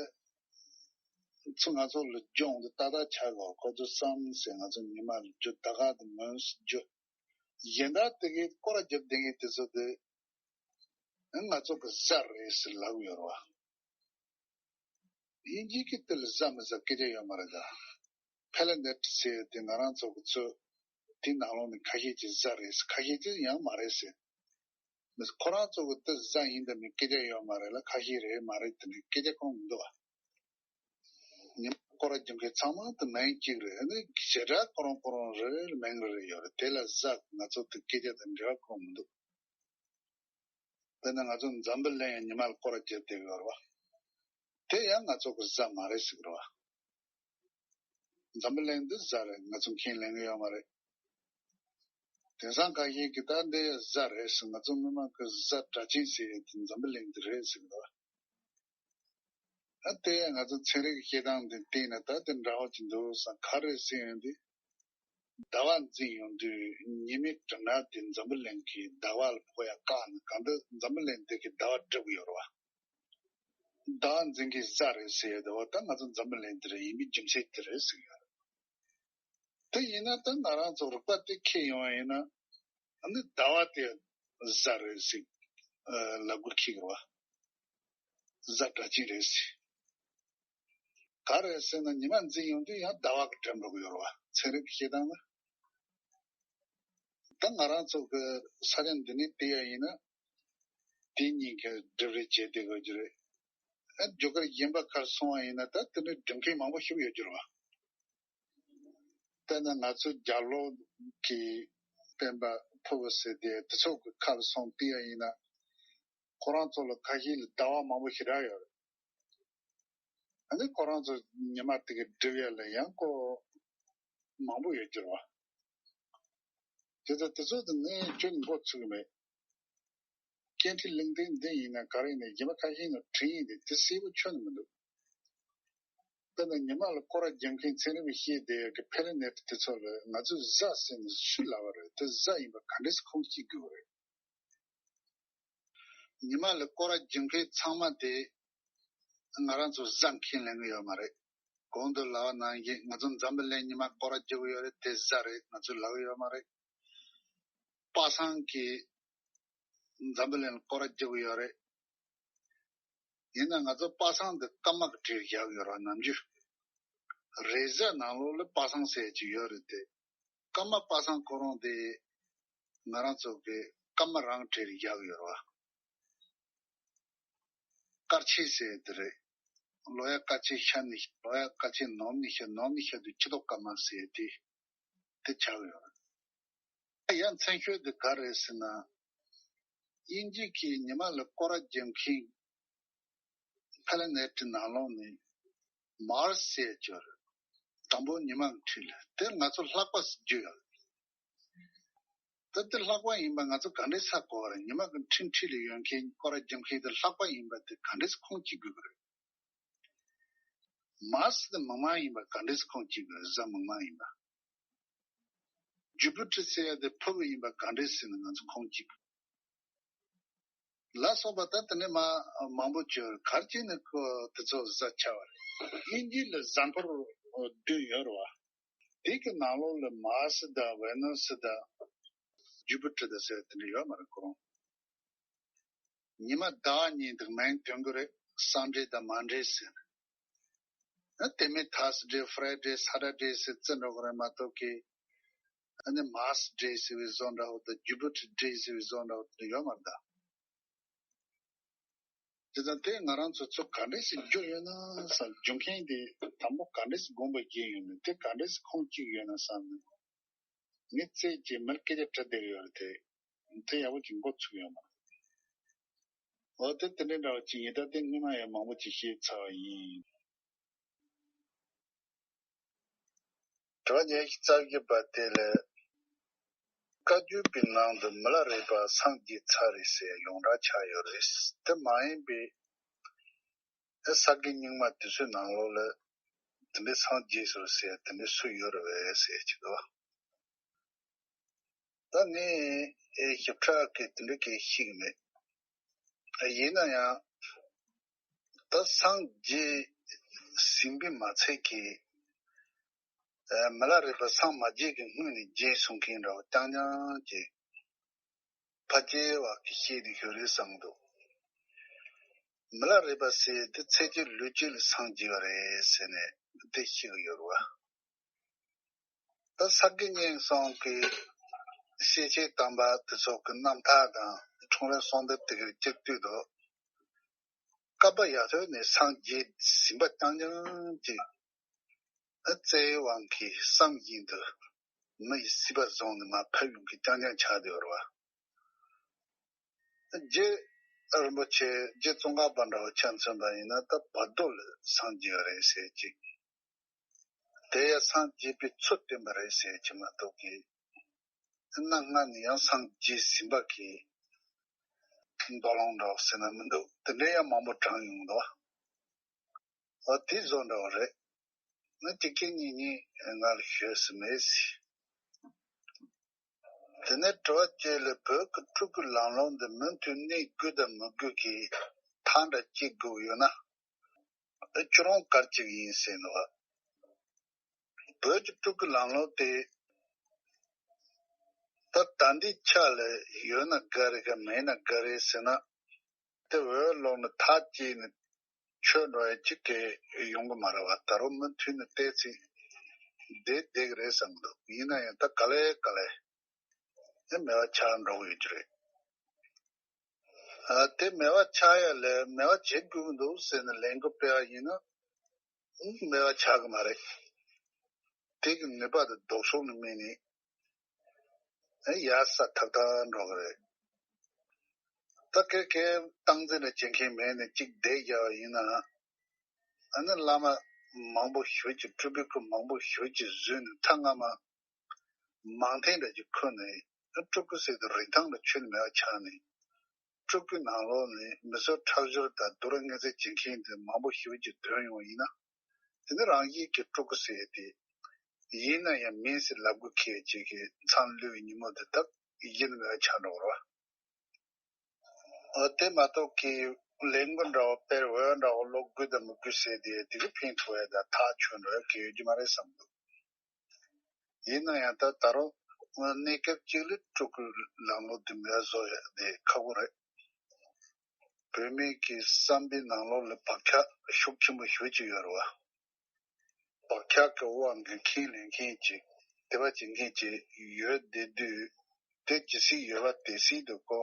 ཚོ་ང་ཚོ་ལ་སྦྱོང་དེ་ཏག་ཏག་ཆགས་ཡོད། ཁོ་ཚོ་བསམ་ཟེར་ང་ཚོ་ཉི་མ་ལ་རྒྱུ་ད་ག་དེ་མོན་སུ་རྒྱུ་གཞན་དག་དེ་གའི་སྐོར་རྒྱབ་བསྡད་མཁན་དེ་ཚོ་དེ་ང་ཚོ་གི་གཟའ་རེད་ཟེར་ལབ་ཡོད་རེད་བ། དབྱིན་ཇི་གི་དེ་ལ་གཟའ་མི་གཟའ་སྐད་ཆ་ཡོད་མ་རེད་ད། Planet ཟེར་དེ་ང་རང་ཚོ་གི་ཚོ་དེ་ནང་ལོགས་ནས་ཁ་ཤས་ཀྱིས་གཟའ་རེད་ཟེར། ཁ་ཤས་ཀྱིས་ཡང་མ་རེད་ཟེར། མི་ཁོ་རང་ཚོ་གི་དེ་གཟའ་ཡིན་དང་མིན་སྐད་ཆ་ཡོད་མ་རེད་ལ། ཁ་ཤས་རེད་མ་རེད་དེ་འདྲའི་སྐད་ཆ་གང་མི་འདུག་བ། ཉི་མ་སྐོར་ར་རྒྱབ་མཁན་ཚང་མ་དེ་མིང་གཅིག་རེད། ཨ་ནི་ཞེ་དྲག་ཁོ་རང་ཁོ་རང་རེ་རེ་ལ་མིང་རེ་རེ་ཡོད་རེད། དེ་ལ་གཟའ་ང་ཚོ་དེ་སྐད་ཆ་དང་འབྲེལ་བ་ཁོ་མི་འདུག་དཔེར་ན་ང་ཚོ་འཛམ་བུ་གླིང་ཉི་མ་ལ་སྐོར་ར་རྒྱབ་བསྡད་ཡོད་རེད་བ། དེ་ཡང་ང་ཚོ་གི་གཟའ་མ་རེད་ཟེར་གི་རེད་བ། འཛམ་བུ་གླིང་འདི་གཟའ་རེད། ང་ཚོ་ཁས་ལེན་གི་ཡོད་མ་རེད། དེང་སང་ཁ་ཤས་ཀྱིས་ད་འདི་གཟའ་རེད་ཟེར། ང་ཚོ་མི་མང་གི་གཟའ་སྒྲ་གཅན་ཟེར་ཡས་དེ་འཛམ་བུ་གླིང་འདི་རེད་ཟེར་གི་རེད་བ། ཨ་དེ་ང་ཚོ་ཚན་རིག་གི་བཤད་སྟངས་འདི་བལྟས་ན་ད་དེ་འདྲ་བོ་ཅིག་འདུག་བསམ། ག་རེ་ཟེར་ཡོང་དུས། ཟླ་བ་འཛིན་ཡོང་དུས་ཉི་མའི་གྲིབ་ནག་དེ་འཛམ་བུ་གླིང་གི་ཟླ་བ་ལ་ཕོག་ཡ་བཀག་ནས། གང་ལྟར་འཛམ་བུ་གླིང་འདི་གི་ཟླ་བ་སྒྲིབ་ཡོད་རེད་བ། ཟླ་བ་འཛིན་མཁན་གཟའ་རེད་ཟེར་ཡ་དེ་བ་ད་ང་ཚོ་འཛམ་བུ་གླིང་འདི་རེད། ཡིན་པའི་རྒྱུ་མཚན་དེ་རེད་ཟེར་ཡ་རེད། དེ་ཡིན་ན་ད་ང་རང་ཚོ་རིག་པ་དེ་ཁས་ཡོང་བ་ཡིན་ན། ཨ་ནི་ཟླ་བ་དེ་གཟའ་རེད་ཟེར་ལབ་དགོས་ཁེལ་གི་རེད་བ། གཟའ་སྒྲ་གཅན་རེད་ཟེར། ག་རེ་ཟེར་ན་ཉི་མ་འཛིན་ཡོང་དུས་ཡང་ཟླ་བ་གིས་སྒྲིབ་འགྲོ་གི་ཡོད་རེད་བ། ཚན་རིག་གི་བཤད་སྟངས་ན། ད་ང་རང་ཚོ་གི་ས་ཆ་འདི་ནས་བལྟས་ཡ་ཡིན་ན། དེ་གཉིས་ཀ་སྒྲིབ་རེས་བྱས་བསྡད་དགོས་ཀྱི་རེད། ཨ་རྒྱུ་སྐར་གཞན་པ་ཁར་སོང་བ་ཡིན་ན་ད་དེ་འདྲ་སྒྲིབ་མཁན་མང་པོ་ཞིག་ཡོད་རྒྱུ་རེད་བ། དཔེར་ན་ང་ཚོའི་རྒྱབ་ལོགས་ཀྱི་སྤེན་པ་ཕུ་བོ་ཟེར་དེ་དེ་ཚོ་གི་ཁར་སོང་བལྟས་ཡ་ཡིན་ན། ཁོ་རང་ཚོ་ལ་ཁ་ཤས་ལ་ཟླ་བ་མང་པོ་ཞེ་དྲག་ཡོད་རེད། ཨ་ནི་ཁོ་རང་ཚོ་ཉི་མ་དེ་གི་སྒྲིབ་ཡ་ལ་ཡང་སྐོར་མང་པོ་ཡོད་རྒྱུ་རེད་བ། དེ་ཚོ་དེ་ཚོ་དེ་ངས་ཁྱོན་མགོ་ཚོས་ཀྱི་མེད། སྐད་འཕྲིན་གླིང་སྟེང་འདི་ཡིན་ན་ག་རེ་ཡིན་ན་ཉི་མ་ཁ་ཤས་ནང་བྲིས་ཡིན་དེ་དེ་གསལ་པོ་ཁྱོན་ནས་མི་འདུག་དཔེར་ན་ཉི་མ་ལ་སྐོར་ར་རྒྱག་མཁན་ཚན་རིག་པས་བཤད་བསྡད་ཡག་གི་པེ་ལེ་ནེ་ཊི་དེ་ཚོ་ལ་ང་ཚོས་གཟའ་ཟེར་ནས་སུས་ལབ་པ་རེད། དེ་གཟའ་ཡིན་པ་ག་འདྲས་སེ་ཁུངས་སྐྱེལ་དགོས་པ་རེད། ཉི་མ་ལ་སྐོར་ར་རྒྱག་མཁན་ཚང་མ་དེ་ང་རང་ཚོ་གཟའ་ཁས་ལེན་གི་ཡོད་མ་རེད། གོང་དུ་ལབ་པ་ནང་བཞིན་ང་ཚོ་འཛམ་བུ་གླིང་ཉི་མ་སྐོར་ར་རྒྱག་གི་ཡོད་རེད། དེ་གཟའ་རེད། ང་ཚོས་ལབ་གི་ཡོད་མ་རེད། པ་སངས་ཀྱིས་འཛམ་བུ་གླིང་ལ་སྐོར་ར་རྒྱག་གི་ཡོད་རེད། ཡིན་ན་ང་ཚོ་པ་སངས་འདི་སྐར་མ་གི་གྲས་བཞག་ཡོད་རེད་བ། ནམ་རྒྱུན་རེས་གཟའ་ནང་ལོགས་ལ་པ་སངས་ཟེར་གྱི་ཡོད་རེད་དེ། སྐར་མ་པ་སངས་ཁོ་རང་དེ་ང་རང་ཚོ་གི་སྐར་མ་རང་གྲས་ལ་བཞག་ཡོད་རེད་བ། སྐར་ཆ་ཟེར་དེ་རེད། ལོ་ཡ་སྐར་ཆ་ཤར་ནས་ལོ་ཡ་སྐར་ཆ་ནུབ་ནས་ཤར། ནུབ་ནས་ཤར་དུས་ཕྱི་ལོགས་སྐར་མ་ཟེར་དེ་དེ་ཆགས་ཡོད་རེད། ཡང་མཚན་ཤོས་དེ་ག་རེད་ཟེར་ན། དབྱིན་ཇི་གིས་ཉི་མ་ལ་སྐོར་ར་རྒྱག་མཁན་པེ་ལེ་ནེ་ཊི་ནང་ལོགས་ནས་མཱར་སི་ཟེར་ཅིག་ཡོད་རེད། དང་པོ་ཉི་མ་གི་འཁྲིས་ལ་དེ་ང་ཚོ་ལྷགས་པ་ཟེར་རྒྱུ་ཡོད་རེད། ད་དེ་ལྷགས་པ་ཡིན་པ་ང་ཚོ་ག་འདྲས་ཧ་གོ་བ་རེད། ཉི་མ་གི་འཁྲིས་འཁྲིས་ལ་ཡོད་མཁན་སྐོར་ར་རྒྱག་མཁན་དེ་ལྷགས་པ་ཡིན་པ་དེ་ག་འདྲས་ཁུངས་སྐྱེལ་དགོས་ཀྱི་རེད། མཱར་སི་དེ་མི་མ་ཡིན་པ་ག་འདྲས་ཁུངས་སྐྱེལ་དགོས་རེད། གཟའ་མི་མ་ཡིན་པ། ཇུ་པི་ཊར་ཟེར་ཡ་དེ་ཕུ་བོ་ཡིན་པ་ག་འདྲས་ཟེར་ན་ང་ཚོ་ཁུངས་སྐྱེལ་དགོས། ལ་སོགས་པ་ད་དེ་ནས་མ་མང་པོ་བྱོས། ག་རེ་བྱས་ནས་ཁོ་དེ་ཚོ་གཟའ་ཆགས་པ་རེད། དབྱིན་ཇི་ལ་གཟའ་འཁོར་བདུན་ཡོད་རེད་བ། དེ་གི་ནང་ལོགས་ལ་མཱར་སི་དང་ཝེ་ནུ་སི་དང་ཇུ་པི་ཊར་དང་ཟེར་དེ་འདྲ་ཡོད་མ་རེད་ཁོ་རང་། ཉི་མ་ཟླ་བ་གཉིས་འདུག་མིང་འདོན་གི་རེད། སང་ཌེ་དང་མན་ཌེ་ཟེར། ཨ་དེ་མིན་ཐར་སི་ཌེ་ཕ་རའི་ཌེ་སེ་ཊར་ཌེ་ཟེར་བརྩི་འགྲོ་གི་རེད་མ་གཏོགས་ཀི། ཨ་ནི་མཱར་སི་ཌེ་ཟེར་བའི་བཟོ་འདྲ་བོ་དང་ཇུ་པི་ཊར་ཌེ་ཟེར་བའི་བཟོ་འདྲ་བོ་དེ་ཡོད་མ་རེད་ད། དེ་དང་དེ་ང་རང་ཚོ་ཚོ་ག་འདྲས་སེ་བསྒྱུར་ཡོད་ན་བསམ། བསྒྱུར་མཁན་དེ་དང་པོ་ག་འདྲས་སེ་དགོངས་པ་བཞེས་ཡོད་ན། དེ་ག་འདྲས་སེ་ཁུངས་སྐྱེལ་ཡོད་ན་བསམ་ནས་ངས་རྩེད་ཀྱི་མིར་སྐད་ཆ་དྲི་བསྡད་ཡོད་རེད་དེ། དེ་ཡག་པོ་ཅིག་མགོ་ཚོས་ཡོད་མ་རེད། འོ་དེ་དེ་འདྲའི་འདྲ་བ་ཅིག་ཡིན། ད་དེ་སྔོན་མ་ཡང་མང་པོ་ཅིག་བཤད་ཚར་བ་ཡིན། དྲི་བ་ཉི་ཤུ་རྩ་བཞི་པ་དེ་ལ། བཀའ་བརྒྱུད་པའི་ནང་དུ་མི་ལ་རས་པ་སངས་རྒྱས་ཚར་རེད་ཟེར་ཡོངས་གྲགས་ཆགས་ཡོད་རེད། དེ་མ་ཡིན་པའི་ས་དགེ་རྙིང་མ་དེ་ཚོའི་ནང་ལོགས་ལ་དེ་འདྲའི་སངས་རྒྱས་སོ་ཟེར་དེ་འདྲའི་སུ་ཡོད་རེད་བས་ཟེར་གྱི་འདུག་ད་ངས་ཞིབ་ཕྲ་གི་དེ་འདྲ་གི་ཤེས་ཀྱི་མེད། ཡིན་ན་ཡང་ད་སངས་རྒྱས་ཟིན་པའི་མ་ཚད་ཀྱི་མི་ལ་རས་པ་སངས་མ་རྒྱས་ཀྱི་སྔོན་ནས་རྒྱས་སོང་མཁན་འདྲ་བོ་རྐྱང་རྐྱང་གི་ཕལ་ཆེ་བ་གི་ཤེས་ཀྱི་ཡོད་རེད་བསམ་འདུག་མི་ལ་རས་པ་ཟེར་དེ་ཚེ་གཅིག་ལུས་གཅིག་ལ་སངས་རྒྱས་པ་རེད་ཟེར་ནས་དེ་ཤེས་ཀྱི་ཡོད་རེད་བ། ད་ས་དགེ་བསྙེན་སོང་གི་ཤེས་བྱའི་དམ་པ་དེ་ཚོ་གི་རྣམ་ཐར་དང་འཁྲུངས་རབས་གསུང་དེབ་དེ་གར་སྤྱིར་བཏུས་དུ་བསྐལ་པ་ཡར་ཐོན་ནས་སངས་རྒྱས་ཟིན་པ་རྐྱང་རྐྱང་གཅིག་བཙལ་བའི་དབང་གིས་བསམ་བཞིན་དུ་མི་ཡི་སྲིད་པ་བཟུང་ནས་མར་ཕེབས་ཡོང་གི་རྐྱང་རྐྱང་ཆགས་བསྡད་ཡོད་རེད་བ། རྗེ་རིན་པོ་ཆེ་རྗེ་ཙོང་ཁ་པ་འདྲ་བོ་ཆ་མཚོན་པ་ཡིན་ན་ད་བར་དོ་ལ་སངས་རྒྱས་པ་རེད་ཟེར་ཅིག་དེ་ཡང་སངས་རྒྱས་པའི་ཚུལ་བསྟན་པ་རེད་ཟེར་གྱི་མ་གཏོགས་ཀྱི། གནའ་སྔ་ནས་ཡང་སངས་རྒྱས་ཟིན་པ་གི་མདོ་ལུང་འདྲ་བོ་ཟེར་ན་མི་འདུག་དེ་འདྲ་ཡང་མང་པོ་དྲངས་ཡོང་འདུག་འོ་དེ་བཟོ་འདྲ་བོ་རེད། ང་གཅིག་གཅིག་གཉིས་གཉིས་ང་ལ་ཤོད་སྲིད་མེད་ཟེར། དེ་ནས་དྲི་བ་གཅིག་ལ་བོད་ཀྱི་སྤྲུལ་སྐུའི་ལམ་ལུགས་འདི་མུ་མཐུད་གནས་དགོས་དང་མི་དགོས་ཀྱི་ཐག་འདྲ་གཅིག་དགོས་ཡོད་ན། ཁྱོད་རང་ག་རེ་བྱེད་ཀྱི་ཡིན་ཟེར་ནོ། བོད་ཀྱི་སྤྲུལ་སྐུའི་ལམ་ལུགས་དེ་ད་ད་ལྟའི་ཆ་ལ་ཡོད་ན་དགའ་རེད་ག་མེད་ན་དགའ་རེད་ཟེར་ན། དེ་འོས་ལོག་ནས་ཐག་བཅད་ནས་ཆོད་འགྲོ་ཡ་གཅིག་གི་ཡོང་གི་མ་རེད་བ། ད་རུང་མུ་མཐུད་ནས་བལྟས་ཚེ་བསྡད་བསྡད་ཀྱི་རེད་བསམ་གི་འདུག་ཡིན་ན་ཡང་ད་ག་ལེ་ག་ལེ་དེ་མེད་པ་ཆགས་འགྲོ་གི་ཡོད་ཀྱི་རེད། ཨ། དེ་མེད་པ་ཆགས་ཡ་ལས་མེད་པ་བྱེད་དགོས་ཀྱི་འདུག་ཟེར་ནས་ལས་འགུལ་སྤེལ་བ་ཡིན་ན། ཨང་། མེད་པ་ཆགས་ཀྱི་མ་རེད། དེ་གི་ནུས་པ་དེ་ལྡོག་ཕྱོགས་ནས་དམིགས་ནས། ཨ། ཡར་ས་ཐག་ཐག་འགྲོ་གི་རེད། ད་ཁེ་ཁེ་སྟངས་འཛིན་ལ་བྱེད་མཁན་མེད་ནས་གཅིག་བསྡད་རྒྱག་པ་ཡིན་ན། ཨ་ནི་བླ་མ་མང་པོ་ཞེ་ཅིག་སྤྲུལ་པའི་སྐུ་མང་པོ་ཞེ་ཅིག་བཟོས་ནས་ཐག་སྔ་མ། མང་ཐེངས་འདྲ་ཅིག་ཁུར་ནས་སྤྲུལ་སྐུ་ཟེར་དུས་རིན་ཐང་ལ་ཁྱོན་ནས་མེད་པ་ཆགས་ནས། སྤྲུལ་སྐུའི་ནང་ལོགས་ནས་མི་གསོད་ཁྲག་སྦྱོར་དང་སྡུག་རུས་མངོན་གསལ་བྱེད་མཁན་དེ་མང་པོ་ཞེ་པོ་ཅིག་ཐོན་ཡོང་བ་ཡིན་ན། དེ་ནི་རང་བཞིན་གྱིས་སྤྲུལ་སྐུ་ཟེར་ཡས་དེ་ཡིན་ན་ཡང་མིན་ཟེར་ལབ་དགོས་ཁེལ་ཅིག་གི་མཚང་བླུགས་པའི་ཉིན་མོ་དེ་དག་ཡིད་མེད་པ་ཆགས་འགྲོ་བ་རེད་བ། ཨ། དེ་མ་གཏོགས་ཀྱི་ལས་འགུལ་འདྲ་བོ་སྤེལ་འོས་འདྲ་བོ་ལོག་དགོས་དང་མི་དགོས་ཟེར་དེ་དེ་གི་ཕན་ཐོགས་ཡ་དང་ཐག་ཆོད་འགྲོ་ཡ་གི་ཡོད་རྒྱུ་མ་རེད་བསམ་འདུག་ཡིན་ན་ཡང་ད་ད་རུང་གནས་སྐབས་གཅིག་ལ་སྤྲུལ་སྐུའི་ལམ་ལུགས་དེ་མེད་བཟོ་ཡ་དེ་ཁག་པོ་རེད། བོད་མི་གི་བསམ་པའི་ནང་ལོགས་ལ་བག་ཆགས་ཤུགས་ཆེན་པོ་ཞེ་ཅིག་ཡོད་རེད་བ། བག་ཆགས་ཀྱི་དབང་གིས་ཁས་ལེན་མཁན་ཅིག་དད་པ་བྱེད་མཁན་ཅིག་ཡོད་བསྡད་དུས། དེ་ཇི་སྲིད་ཡོད་པ་དེ་སྲིད་དུ་ཁོ།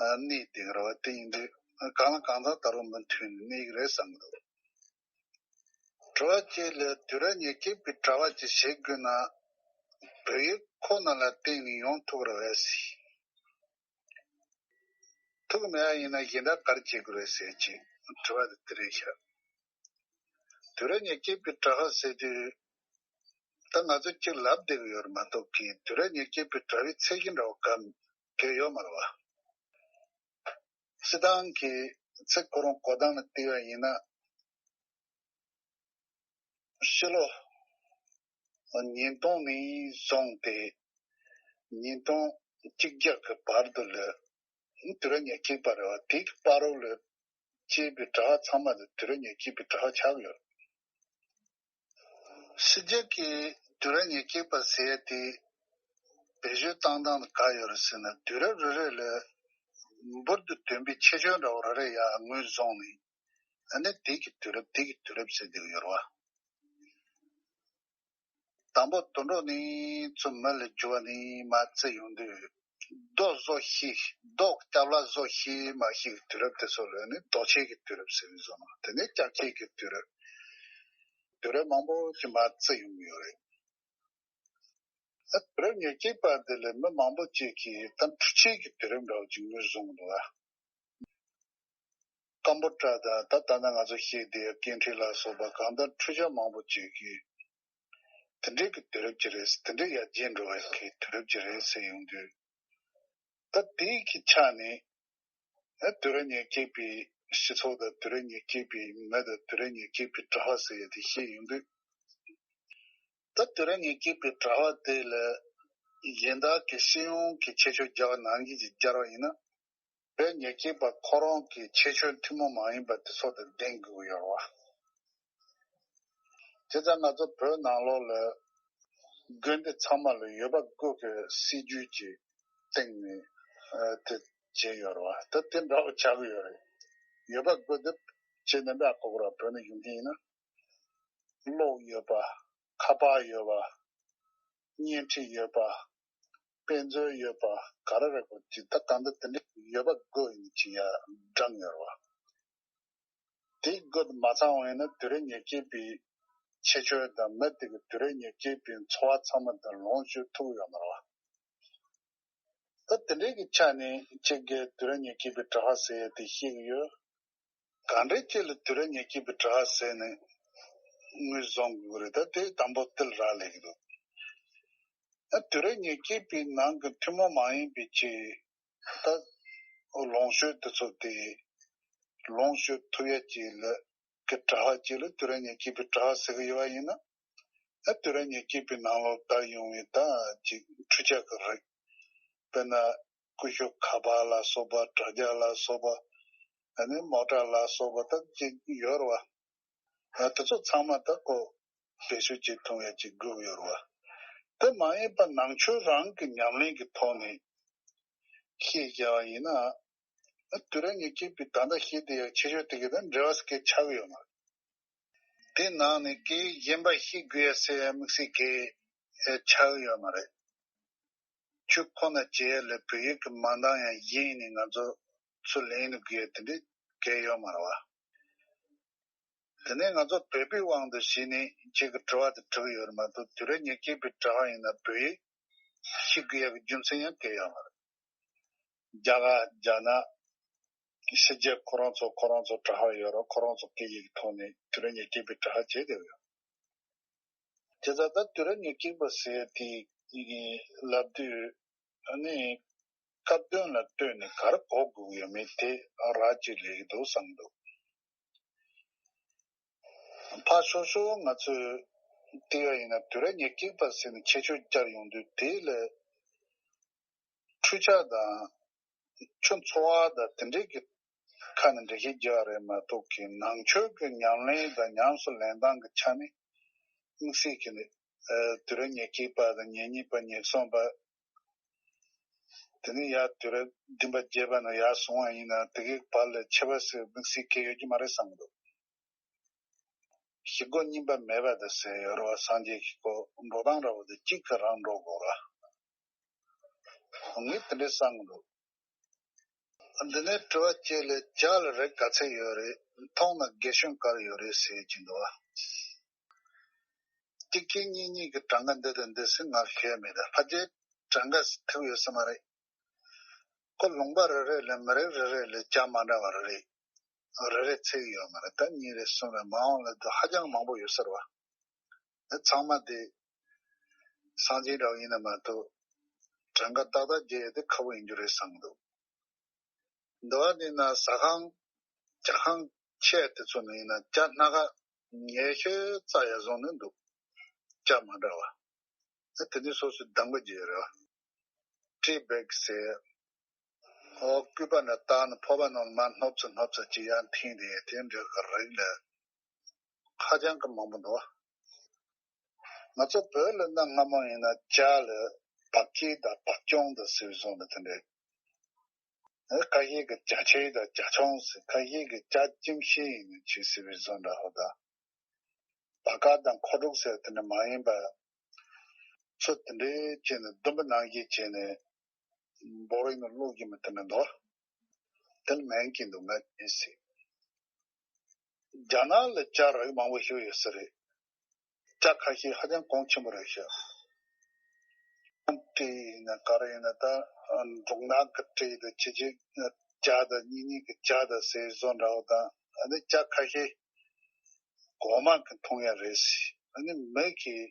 ཨ། གནས་དེ་ག་རེད་བ། དེ་ཡིན་དུས་གང་ལ་གང་འཚམ་ད་རུང་མུ་མཐུད་ནས་གནས་ཀྱི་རེད་བསམ་གི་འདུག་དྲི་བ་གཅིག་ལ་དུས་རབས་ཉེར་གཅིག་པའི་གྲྭ་པ་ཅིག་བྱེད་དགོས་ན། བོད་ཡིག་ཁོ་ན་ལ་བརྟེན་ནས་ཡོང་ཐུབ་ཀྱི་རེད་བས་ཟེར། ཐུབ་ཀྱི་མེད་པ་ཡིན་ན་གཞན་དག་ག་རེ་བྱེད་དགོས་རེད་ཟེར་ཅིག་དྲི་བ་དེ་དེ་རེད་ཤག་དུས་རབས་ཉེར་གཅིག་པའི་གྲྭ་པ་ཟེར་དུས། ད་ང་ཚོས་གཅིག་ལབ་བསྡད་ཀྱི་ཡོད་རེད་མ་གཏོགས་ཀྱི་དུས་རབས་ཉེར་གཅིག་པའི་གྲྭ་པའི་ཚད་གཞི་འདྲ་བོ་ག་གེ་ཡོད་མ་རེད་བ། སྤྱིར་བཏང་གི་ཚེ་ཁོ་རང་གོ་སྟངས་ལ་བལྟས་པ་ཡིན་ན། ཕྱི་ལོ་ཉིས་སྟོང་ནས་བཟུང་སྟེ་ཉིས་སྟོང་གཅིག་བརྒྱ་གི་བར་དུ་ལ་དུས་རབས་ཉེར་གཅིག་པ་རེད་བ། དེའི་བར་དུ་ལ་སྐྱེས་པའི་གྲྭ་པ་ཚང་མ་དེ་དུས་རབས་ཉེར་གཅིག་པའི་གྲྭ་པ་ཆགས་ཡོད། ཕྱི་རྒྱལ་གྱི་དུས་རབས་ཉེར་གཅིག་པ་ཟེར་ཡ་དེ་བེད་སྤྱོད་བཏང་སྟངས་ག་ཡོད་རེད་ཟེར་ན། དུས་རབས་རེ་རེ་ལ་འབུར་དུ་ཐོན་པའི་ཆེ་ཆུང་འདྲ་བོ་རེ་རེ་ཡར་ངོས་བཟུང་ནས། ཨ་ནི་དེ་གི་དུས་རབས་དེ་གི་དུས་རབས་ཟེར་བསྡད་ཀྱི་ཡོད་རེད་བ། དང་པོ་དུད་འགྲོ་ནས་ཚུར་མི་ལ་འགྱུར་བ་ནས་མར་བརྩི་ཡོང་དུས། རྡོ་བཟོ་ཤེས། རྡོ་སྐྱབས་ལ་བཟོ་ཤེས་མ་ཤེས་ཀྱི་དུས་རབས་དེ་ཚོ་ལ་ནི་རྡོ་ཆས་ཀྱི་དུས་རབས་ཟེར་ནས་བཟོ་ན། དེ་ནས་ལྕགས་ཆས་ཀྱི་དུས་རབས། དུས་རབས་མང་པོ་ཞིག་མར་བརྩི་ཡོང་གི་ཡོད་རེད། ཨ། དུས་རབས་ཉེར་གཅིག་པ་འདི་ལ་མི་མང་པོ་ཅིག་གིས་ད་འཕྲུལ་ཆས་ཀྱི་དུས་རབས་འདྲ་བོ་ཅིག་ངོས་བཟུང་གི་འདུག་ཨ། ཀམ་པུ་ཊར་དང་ད་ལྟ་ན་ང་ཚོ་ཤེས་བསྡད་ཀེན་ཊི་ལ་སོགས་པ་གང་ལྟར་འཕྲུལ་ཆས་མང་པོ་ཅིག་གིས་ དེ་འདྲའི་གི་དུས་རབས་ཅིག་རེད། དེ་འདྲའི་ཡར་རྒྱས་འགྲོ་བའི་གི་དུས་རབས་ཅིག་རེད་ཟེར་ཡོང་དུས། ད་དེའི་གི་ཆ་ནས་ཨ་དུས་རབས་ཉེར་གཅིག་པའི་སྤྱི་ཚོགས་དང་དུས་རབས་ཉེར་གཅིག་པའི་མི་དང་དུས་རབས་ཉེར་གཅིག་པའི་གྲྭ་པ་ཟེར་ཡ་དེ་བཤད་ཡོང་དུས། ད་དུས་རབས་ཉེར་གཅིག་པའི་གྲྭ་པ་དེ་ལ་གཞན་དག་གི་སྤྱི་ཡོངས་ཀྱི་ཁྱད་ཆོས་བརྒྱབ་པ་ནང་བཞིན་གྱི་སྦྱར་བ་ཡིན་ན། དུས་རབས་ཉེར་གཅིག་པ་ཁོ་རང་གི་ཁྱད་ཆོས་ཐུན་མོང་མ་ཡིན་པ་དེ་ཚོ་དང་ལྡན་དགོས་ཀྱི་ཡོད་རེད་བ། བྱས་ཙང་ང་ཚོ་བོད་ནང་ལོགས་ལ་དགོན་སྡེ་ཚང་མ་ལ་ཡོད་པ་དགུ་གི་སྲིད་ཇུས་ཀྱི་སྟེང་ནས་ཨ་དེ་བྱས་ཡོད་རེད་བ། ད་དེ་འདྲ་བོ་ཆགས་ཀྱི་ཡོད་རེད། ཡོད་པ་དགུ་དེ་བྱས་ནས་འདྲ་གོ་གི་རེད། བོད་ནས་ཡོང་མཁན་ཡིན་ན། གློག་ཡོད་པ། ཁ་པར་ཡོད་པ། བརྙན་འཕྲིན་ཡོད་པ། དཔེ་མཛོད་ཡོད་པ། ག་རེ་རེད་གོ་ཅི། ད་གང་ལྟར་དེ་འདྲའི་ཡོད་པ་དགུ་ཡིན་ཅི་ཡ་བགྲངས་ཡོད་རེད་བ། དེ་དགུ་དེ་མ་ཚང་བ་ཡིན་ན་དུས་རབས་ཉེར་གཅིག་པའི་ཁྱད་ཆོས་དང་མི་དེ་གི་དུས་རབས་ཉེར་གཅིག་པའི་འཚོ་བ་ཚང་མ་དང་ལོངས་སྤྱོད་ཐུབ་ཡོད་མ་རེད་བ། ད་དེ་འདྲའི་གི་ཆ་ནས་གཅིག་གི་དུས་རབས་ཉེར་གཅིག་པའི་གྲྭ་པ་ཟེར་ཡ་དེ་བཤད་གི་ཡོད། གང་འདྲའི་ཅིག་ལ་དུས་རབས་ཉེར་གཅིག་པའི་གྲྭ་པ་ཟེར་ནས་ངོས་བཟུང་དགོས་རེད། ད་དེ་དང་པོ་དེ་ལ་རག་ལས་ཀྱི་འདུག་ཨ་དུས་རབས་ཉེར་གཅིག་པའི་ནང་གི་ཐུན་མོང་མ་ཡིན་པའི་ཅིག་ད་ལོངས་སྤྱོད་དེ་ཚོ་དེ་ལོངས་སྤྱོད་ཐུབ་ཡ་ཅིག་ལ་གི་གྲྭ་པ་ཅིག་ལ་དུས་རབས་ཉེར་གཅིག་པའི་གྲྭ་པ་ཟེར་གི་ཡོད་པ་ཡིན་ན། ཨ་དུས་རབས་ཉེར་གཅིག་པའི་ནང་ལོགས་དར་ཡོང་བའི་ད་ཅིག་འཕྲུལ་ཆས་ཀྱི་རིགས། དཔེར་ན་ཀུ་ཤུ་ཁ་པར་ལ་སོགས་པ། དྲ་རྒྱ་ལ་སོགས་པ། ཨ་ནི་མོ་ཊ་ལ་སོགས་པ་ད་ཅིག་ཡོད་རེད་བ། ཨ་དེ་ཚོ་ཚང་མ་ད་ཁོ་བེད་སྤྱོད་བྱེད་ཐུབ་ཡ་ཅིག་དགོས་ཡོད་རེད་བ། དེ་མ་ཡིན་པ་ནང་ཆོས་རང་གི་ཉམས་ལེན་གྱི་ཐོག་ནས་ཤེས་བྱ་བ་ཡིན་ན། ཨ་དུས་རབས་ཉེར་གཅིག་པའི་ད་ལྟ་ཤེས་བསྡད་ཡ་ཁྱད་ཆོས་དེ་གའི་དང་འབྲེལ་བ་སྐད་ཆགས་ཀྱི་ཡོད་མ་རེད། དེ་ནང་ནས་སྐད་ཡིག་གཞན་པ་ཤེས་དགོས་ཡ་ཟེར་ཡ་དམིགས་བསལ་གལ་ཆགས་ཀྱི་ཡོད་མ་རེད། ཆོས་ཁོ་ན་བྱེད་ཡ་ལ་བོད་ཡིག་གི་མ་འདང་ཡ་གཞན་ནས་ང་ཚོ་ཚུར་ལེན་ནས་དགོས་ཡ་དེ་འདྲའི་གལ་ཡོད་མ་རེད་བ། དེ་ནས་ང་ཚོ་བོད་པའི་དབང་དུ་བྱས་ནས་ཁྱེད་ཀྱི་དྲི་བ་དེ་དྲི་གི་ཡོད་རེད་མ་གཏོགས། དུས་རབས་ཉེར་གཅིག་པའི་གྲྭ་པ་ཡིན་ན་བོད་ཡིག་ཤེས་དགོས་ཡ་གི་རྒྱུ་མཚན་ཡང་གལ་ཡོད་མ་རེད། རྒྱ་གར་རྒྱ་ནག་ཕྱི་རྒྱལ་ཁོ་རང་ཚོ་ཁོ་རང་ཚོ་གྲྭ་པ་ཡོད་རེད། ཁོ་རང་ཚོ་སྐད་ཡིག་གི་ཐོག་ནས་དུས་རབས་ཉེར་གཅིག་པའི་གྲྭ་པ་བྱས་བསྡད་ཡོད། དེ་ཙང་ད་དུས་རབས་ཉེར་གཅིག་པ་ཟེར་དེ་ལབ་དུས་ཨ་ནི་སྐབས་དོན་ལ་ལྟོས་ནས་ག་རེ་གོ་དགོས་ཡོད་མེད་དེ་རག་ཅིག་ལས་ཀྱི་འདུག་བསམ་འདུག་ཕར་ཞོག་ཞོག་ང་ཚོས་བལྟས་པ་ཡིན་ན་དུས་རབས་ཉེར་གཅིག་པ་ཟེར་ནས་ཁྱད་ཆོས་བསྐྱར་ཡོང་དུས། དེ་ལ་འཕྲུལ་ཆས་དང་ཁྱོད་འཚོ་བ་དང་དེ་འདྲའི་གི་ཁ་ནས་འགྲེལ་བཤད་རྒྱག་རེད་མ་གཏོགས། ཀྱི་ནང་ཆོས་ཀྱི་ཉམས་ལེན་དང་ཉམས་སུ་ལེན་སྟངས་ཀྱི་ཆ་ནས་དམིགས་བསལ་གྱི་ནི་ཨ་དུས་རབས་ཉེར་གཅིག་པ་དང་ཉེར་གཉིས་པ་ཉེར་གསུམ་པ། དེ་ནས་ཡར་དུས་རབས་བདུན་པ་བརྒྱད་པ་ནས་ཡར་སོང་བ་ཡིན་ན་དེ་གའི་བར་ལ་ཁྱད་པར་ཟེར་དམིགས་བསལ་གང་ཡོད་ཀྱི་མ་རེད་བསམ་གྱི་འདུག་བཞི་སྒོ་གཉིས་པ་མེད་པ་དེ་ཟེར་ཡོད་རེད་བ། སངས་རྒྱས་ཀྱི་སྐོར་འགྲོ་སྟངས་འདྲ་བོ་དེ་གཅིག་གིས་རང་འགྲོ་དགོས་ར། ངས་དེ་འདྲས་བསམ་གྱི་འདུག་འདི་ནས་དྲི་བ་གཅིག་ལ་ཇ་ལ་རེད་ག་ཚད་ཡོད་རེད། འཐུང་ན་རྒན་གཞོན་ག་རེ་ཡོད་རེད་ཟེར་གྱི་འདུག་བ། གཅིག་གཅིག་གཉིས་གཉིས་ཀྱི་གྲངས་ཀ་འདི་དང་འདི་ཟེར་ང་ཤེས་མེད། ད་ཕལ་ཆེར་གྲངས་ཀ་ཐུག་ཡོད་ས་མ་རེད། ཁོ་ལུང་པ་རེ་རེ་ལ་མི་རིགས་རེ་རེ་ལ་ཇ་མ་འདྲ་བ་རེ་རེ་རེ་རེ་ཚད་ཡོད་མ་རེད། ད་གཉིས་རེ་གསུམ་རེ་མ་འོངས་ལ་དུ་ཧ་ཅང་མང་པོ་ཡོད་ས་རེད་བ། ཚང་མ་དེ་སངས་རྒྱས་འདྲ་བོ་ཡིན་ན་མ་གཏོགས་གྲངས་ཀ་ཏག་ཏག་བརྗེ་ཡ་དེ་ཁག་པོ་ཡིན་རྒྱུ་རེད་བསམ་གྱི་འདུག་འདི་བ་འདི་ན་ཟ་ཁང་ཇ་ཁང་ཆེ་དེ་ཚོ་ནང་ཡིན་ན་ཇ་སྣ་ཁ་ཉི་ཤུ་རྩ་ཡར་བཟུང་ནས་འདུག་ཇ་མ་འདྲ་བ། ཨ་དེ་ནི་སོ་སོའི་གདམ་ག་བརྗེ་ཡ་རེད་བ། ཊི་བེག་ཟེར། ཨོ་སྐུད་པ་ནས་བཏགས་ནས་ཕོར་པ་ནང་ལ་མར་སྣོབ་ཙམ་སྣོབ་ཙམ་ཅིག་ཡར་འཐེན་དེ་དེ་འདྲ་གི་རིགས་ལ་ཧ་ཅང་གི་མང་པོ་འདུག་ང་ཚོ་བོད་ལ་གནའ་སྔ་མོ་ཡིན་ན་ཇ་ལ་བག་སྐྱིལ་དང་བག་སྐྱོང་དང་ཟེར་བཟོ་འདྲ་དེ་འདྲས། ཁ་ཤས་ཀྱིས་ཇ་ཆེ་དང་ཇ་ཆུང་ཟེར། ཁ་ཤས་ཀྱིས་ཇ་སྐྱིམ་ཤས་ཡིན་ནི་ཆེ་ཟེར་བའི་བཟོ་འདྲ་ཧོ་ད། བ་དཀར་དང་ཁོ་འབྲུག་ཟེར་དེ་འདྲ་མ་ཡིན་པ། ཚུར་དེ་འདྲའི་བྱས་ནས་སྡོམ་པ་ནང་བཞིན་བྱས་ནས་འབོར་ཡིན་ན་བླུགས་ཀྱི་མི་དེ་འདྲ་འདུག་དེ་ལ་མེད་ཀྱི་འདུག་ང་ཅི་ཟེར། རྒྱ་ནག་ལ་ཇ་རིགས་མང་པོ་ཞིག་ཡོད་ས་རེད། ཇ་ཁ་ཤས་ཧ་ཅང་གོང་ཆེན་པོ་རེད་ཤག་སྤྲེལ་ཡིན་ན་ག་རེ་ཡིན་ན་ད་འབྲུག་ནག་གི་སྤྲེལ་དང་ཅི་ཅི་ཇ་དང་གཉིས་གཉིས་ཀྱི་ཇ་དང་ཟེར་བཟོ་འདྲ་བོ་དང་། ཨ་ནི་ཇ་ཁ་ཤས་གོང་མ་གི་འཐུང་ཡ་རེད་ཟེར། ཨ་ནི་མི་གིས་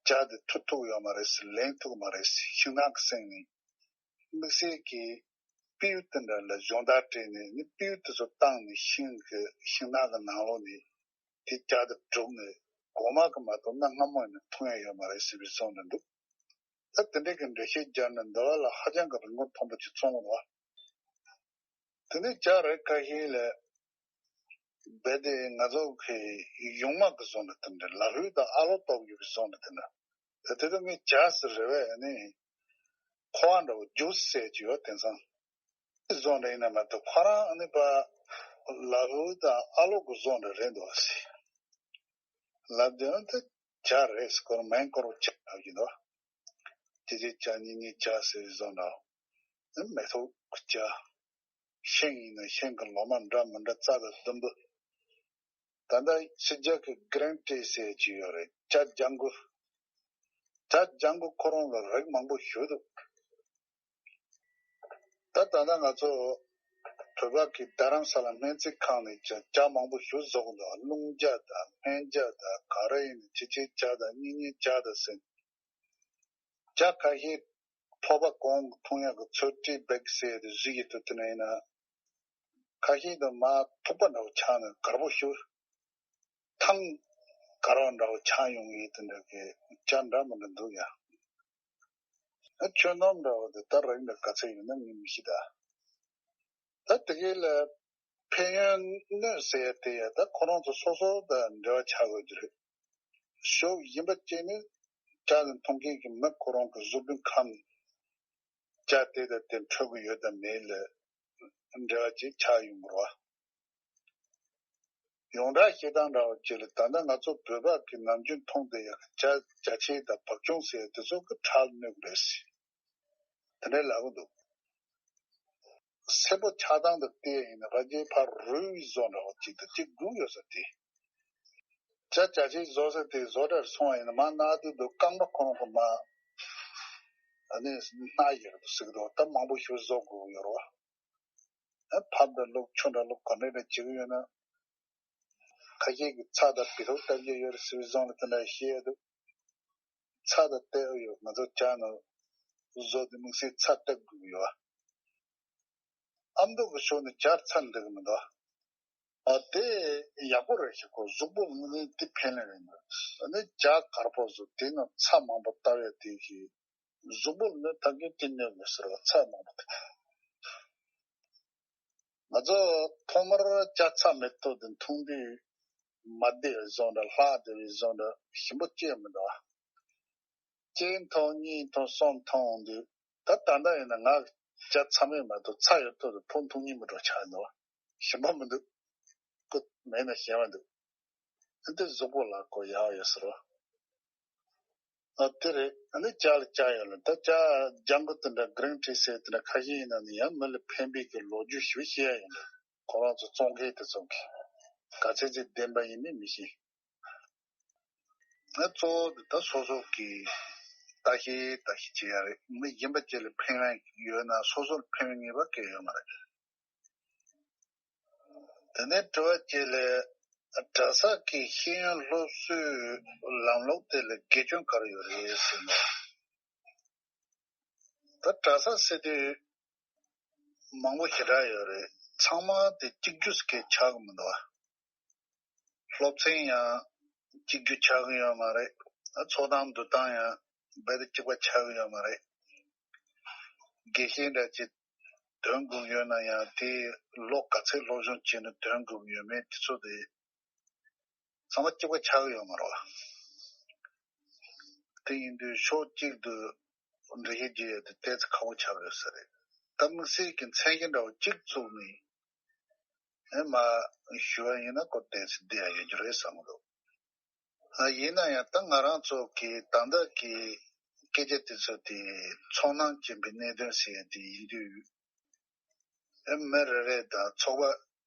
ཇ་དེ་འཐུང་ཐུབ་ཡོད་མ་རེད་ཟེར། ལེན་ཐུབ་མ་རེད་ཟེར། ཤིང་ནགས་ཀྱི་གསེང་ནས་དམིགས་བསལ་གྱི་སྤུས་དེ་འདྲ་ལ་སྦྱོང་བརྡར་སྤྲད་ནས་ནི་སྤུས་དེ་ཚོ་བཏང་ནས་ཤིང་གི་ཤིང་ནགས་ཀྱི་ནང་ལོགས་ནས་དེ་ཇ་དེ་བསྒྲུགས་ནས་གོང་མ་གི་མ་གཏོགས་གནའ་སྔ་མོ་ནས་འཐུང་ཡ་ཡོད་མ་རེད་ཟེར་བའི་བཟོ་འདྲ་འདུག་ད་དེ་འདྲའི་གི་འགྲེལ་བཤད་རྒྱག་ན་འདི་བ་ལ་ཧ་ཅང་གི་རིན་གོང་མཐོན་པོ་ཅིག་བཙོང་དགོས་པ། དེ་ནས་ཇ་རེད་ཁ་ཤས་ལ་རྦད་དེ་ང་ཚོ་གི་ཡུང་མ་གི་བཟོ་འདྲ་དེ་འདྲ། ལ་ཧུའུ་དང་ཨ་ལོ་ལྟ་བུ་ཡོད་པའི་བཟོ་འདྲ་དེ་འདྲ། ད་དེ་དུས་ངས་ཇ་ཟེར་རེད་པས། ཨ་ནི་ཁོ་བ་འདྲ་བོ་ཇུས་ཟེར་གྱི་ཡོད། དེང་སང་དེ་བཟོ་འདྲ་ཡིན་ན་མ་གཏོགས་ཁོ་རང་ཨ་ནི་པ་ལ་ཧུའུ་དང་ཨ་ལོ་གི་བཟོ་འདྲ་རེད་འདུག་ཟེར་ལབ་དུས། ཨ་ནི་ཇ་རེད་ཟེར། ཁོ་རང་མིང་ཁོ་རང་ཇ་ལབ་ཀྱི་འདུག་སྐྱེས་ཆེན་ཇ། གཉེན་ཉེ་ཇ་ཟེར་བཟོ་འདྲ། ཨ་ནི་མེ་ཏོག་གི་ཇ། ཤིང་ཡིན་ན་ཤིང་གི་ལོ་མ་འདྲ་མི་འདྲ་རྩ་དང་ཟླུམ་པོ། ད་ལྟ་ཕྱི་རྒྱལ་གྱི་གྷི་རིན་ཊི་ཟེར་གྱི་ཡོད་རེད། ཇ་ལྗང་གུ། ཇ་ལྗང་གུ་ཁོ་རང་ལ་རིགས་མང་པོ་ཞིག་འདུག་ད་ད་ལྟ་ང་ཚོ་བོད་པ་གི་རྡ་རམ་ས་ལ་སྨན་རྩིས་ཁང་ནས་ཀྱང་ཇ་མང་པོ་ཞིག་བཟོ་གི་འདུག་རླུང་ཇ་དང་སྨན་ཇ་དང་ག་རེ་ཡིན་ན། གྱེས་ཆེན་ཇ་དང་གཉེན་ཉེ་ཇ་དང་ཟེར། ཇ་ཁ་ཤས་ཕོར་པ་གང་གི་འཐུང་ཡག་གི་ཚོད་བྲིས་བེག་ཟེར་དེ་བཟོས་ཀྱི་འདུག་དེ་ནས་ཡིན་ན་ཁ་ཤས་དུ་མ་ཐུག་པ་འདྲ་བོ་ཆགས་ནས་དཀར་པོ་ཞིག་ཐང་དཀར་བ་འདྲ་བོ་ཆགས་ཡོང་གི་དེ་འདྲ་གི་ཇ་འདྲ་མི་འདྲ་འདུག་ཡ། ཨ་ཆོས་སྣོམ་འདྲ་བོ་དེ་ད་རིགས་འདྲ་ག་ཚད་ཡོད་ན་ངས་མི་ཤེས་ད། ད་དེ་གའི་ལ་ཕན་ཡོན་གནོད་ཟེར་ཡ་དེ་ཡ་ད་ཁོ་རང་ཚོ་སོ་སོ་དང་འབྲེལ་བ་ཆགས་དགོས་ཀྱི་རེད། ཤོག་གཞན་པ་གཅིག་ནི་ཇ་དེ་འཐུང་མཁན་གྱི་མི་ཁོ་རང་གི་གཟུགས་པོའི་ཁམས། ཇ་དེ་དང་དེ་འཕྲོད་ཀྱི་ཡོད་དམ་མེད་ལ་འབྲེལ་བ་ཅིག་ཆགས་ཡོང་གི་རེད་བ། ཡོངས་གྲགས་བཤད་སྟངས་འདྲ་བོ་ཅིག་ལ་ད་ལྟ་ང་ཚོ་བོད་པ་གི་ནམ་རྒྱུན་འཐུང་བསྡད་ཡག་ཇ་ཇ་ཆེན་དང་བག་ཅུང་ཟེར་དེ་ཚོ་གི་ཁྲག་ལ་གནོད་གི་རེད་ཟེར། དེ་འདྲའི་ལབ་གི་འདུག་སེར་པོ་ཆགས་སྟངས་དང་བལྟས་ཡིན་ན་ཕལ་ཆེར་ཕར་རུལ་བའི་བཟོ་འདྲ་བ་ཅིག་དང་གཅིག་སྒུག་ཡོད་ས་དེ། ཇ་ཇ་ཆེན་བཟོ་ས་དེ་བཟོ་གྲྭར་སོང་བ་ཡིན་ན་མར་སྣ་དུད་དུ་རྐང་པ་ཁོ་རང་གི་མར་ཨ་ནི་སྣ་ཡག་ཏུ་ཟིག་རོ། ད་མང་པོ་ཞིག་བཟོ་དགོས་ཡོད་རེད་བ། ཕབ་འདྲ་བླུགས་ཆུ་འདྲ་བླུགས་ག་འདྲ་འདྲ་བྱེད་ཀྱི་ཡོད་ན། ཁ་ཤས་ཀྱིས་ཚྭ་དང་བི་ཐོག་བཏབ་ཀྱི་ཡོད་རེད་ཟེར་བའི་བཟང་ལ་དེ་འདྲ་བཤད་འདུག་ཚྭ་དང་བཏབ་ཡོད། ང་ཚོ་ཇ་ནང་བཟོ་དུས་དམིགས་བསལ་ཚྭ་བཏབ་དགོས་ཀྱི་ཡོད། ཨ་མདོ་གི་ཕྱོགས་ནས་ཇར་ཚྭ་འདུག་གི་མི་འདུག་ཨ་དེ་ཡག་པོ་རེད་ཤག་ཁོ་གཟུགས་པོ་ལ་ནི་དེ་ཕན་ལས་རེད་འདུག་ཨ་ནི་ཇ་དཀར་པོ་བཟོ་དེ་ནང་ཚྭ་མང་པོ་བཏབ་ཡ་དེ་གིས་གཟུགས་པོ་ལ་ནི་ཐབས་ཀྱིས་དེ་གནོད་མི་ཟེར་བ་ཚྭ་མང་པོ་བཏབ། ང་ཚོ་ཐོག་མར་ཇ་ཚྭ་མེ་ཏོག་དེ་འཐུང་དུས་མ་བདེ་བའི་བཟོ་འདྲ་ལྷག་བདེ་བའི་བཟོ་འདྲ་ཞིམ་པོ་ཅི་ཡང་མི་འདུག་ཨ། གཅིག་འཐུང་གཉིས་འཐུང་གསུམ་འཐུང་འོང་དུས་ད་ད་ལྟ་ཡིན་ན་ང་ཇ་ཚྭ་མེད་མ་གཏོགས་ཚྭ་ཡོད་ཐོག་ཏུ་ཕོ་འཐུང་སྙིང་མི་འདོད་ཆགས་འདུག་ཞིམ་པོ་མི་འདུག་ཁོ་མེད་ན་ཞེམ་པ་འདུག་ཨ་འདི་གཟུགས་པོ་ལ་ཁོ་ཡག་ཡོད་ཟེར་བ། ཨ་དེ་རེད། ཨ་ནི་ཇ་ལ་ཇ་ཡོད་ལ་ད་ཇ་ལྗང་གུ་དེ་འདྲ་གྷི་རིན་ཊི་ཟེར་དེ་འདྲ་ཁ་ཤས་ཡིན་ན་ནི་ཡང་མི་ལ་ཕན་པའི་གི་ལོ་རྒྱུས་ཞིག་བཤད་ཡ་ཡིན་ལ་ཁོ་རང་ཚོ་བཙོང་མཁན་དེ་ཚོ་གི་ག་ཚད་ཚད་བདེན་པ་ཡིན་མིན་མི་ཤེས། ང་གཙོ་བོ་འདི་ད་སོ་སོ་གི་ལྟ་ཤེས་ལྟ་ཤེས་བྱེད་ཡ་རེད། མི་གཞན་པ་ཅིག་ལ་ཕན་ཡ་ཡོད་ན་སོ་སོར་ཕན་པའི་ངེས་པ་གང་ཡོད་མ་རེད། དེ་ནས་དྲི་བ་གཅིག་ལ་གྲྭ་ས་གི་ཤེས་ཡོན་སློབ་གསོའི་ལམ་ལུགས་དེ་ལ་དགེ་སྐྱོན་ག་རེ་ཡོད་རེད་ཟེར་ན། ད་གྲྭ་ས་ཟེར་དུས་མང་པོ་ཞེ་དྲག་ཡོད་རེད། ཚང་མ་དེ་གཅིག་གྱུར་ཟེར་མཁན་ཆགས་ཀྱི་མི་འདུག་བ། སློབ་ཚན་ཡང་གཅིག་གྱུར་ཆགས་ཀྱི་ཡོད་མ་རེད། ཚོགས་སྟངས་འདུག་སྟངས་ཡང་རྦད་དེ་གཅིག་པ་ཆགས་ཀྱི་ཡོད་མ་རེད། དགེ་བཤེས་འདྲ་ཅིག་འདོན་དགོས་ཡོད་ན་ཡང་དེ་ལོ་ག་ཚོད་སློབ་སྦྱོང་བྱས་ནས་འདོན་དགོས་ཡོད་མེད་དེ་ཚོ་དེ་ཚང་མ་གཅིག་པ་ཆགས་ཀྱི་ཡོད་མ་རེད་བ། དེ་ཡིན་དུས་ཕྱོགས་གཅིག་ཏུ་འགྲེལ་བཤད་བརྒྱབ་ཡ་དེ་ཏོག་ཙམ་ཁག་པོ་ཆགས་ཡོད་ས་རེད། ད་དམིགས་བསལ་གྱི་མཚན་གཞི་འདྲ་བོ་གཅིག་བཙུགས་ནས་ཨེ་མ་ཞུ་བ་ཡིན་ན་ཁོ་ཏོག་ཙམ་བདེ་ཡ་ཡོད་རྒྱུ་རེད་བསམ་གྱི་འདུག་ཨ་ཡིན་ན་ཡང་ད་ང་རང་ཚོ་གི་ད་ལྟ་གི་སྐད་ཆ་དེ་ཚོ་དེ་ཚོར་སྣང་སྐྱེན་པའི་གནད་དོན་ཟེར་ཡ་དེ་ཡིན་དུས། ཨེ་མི་རེ་རེ་དང་ཚོགས་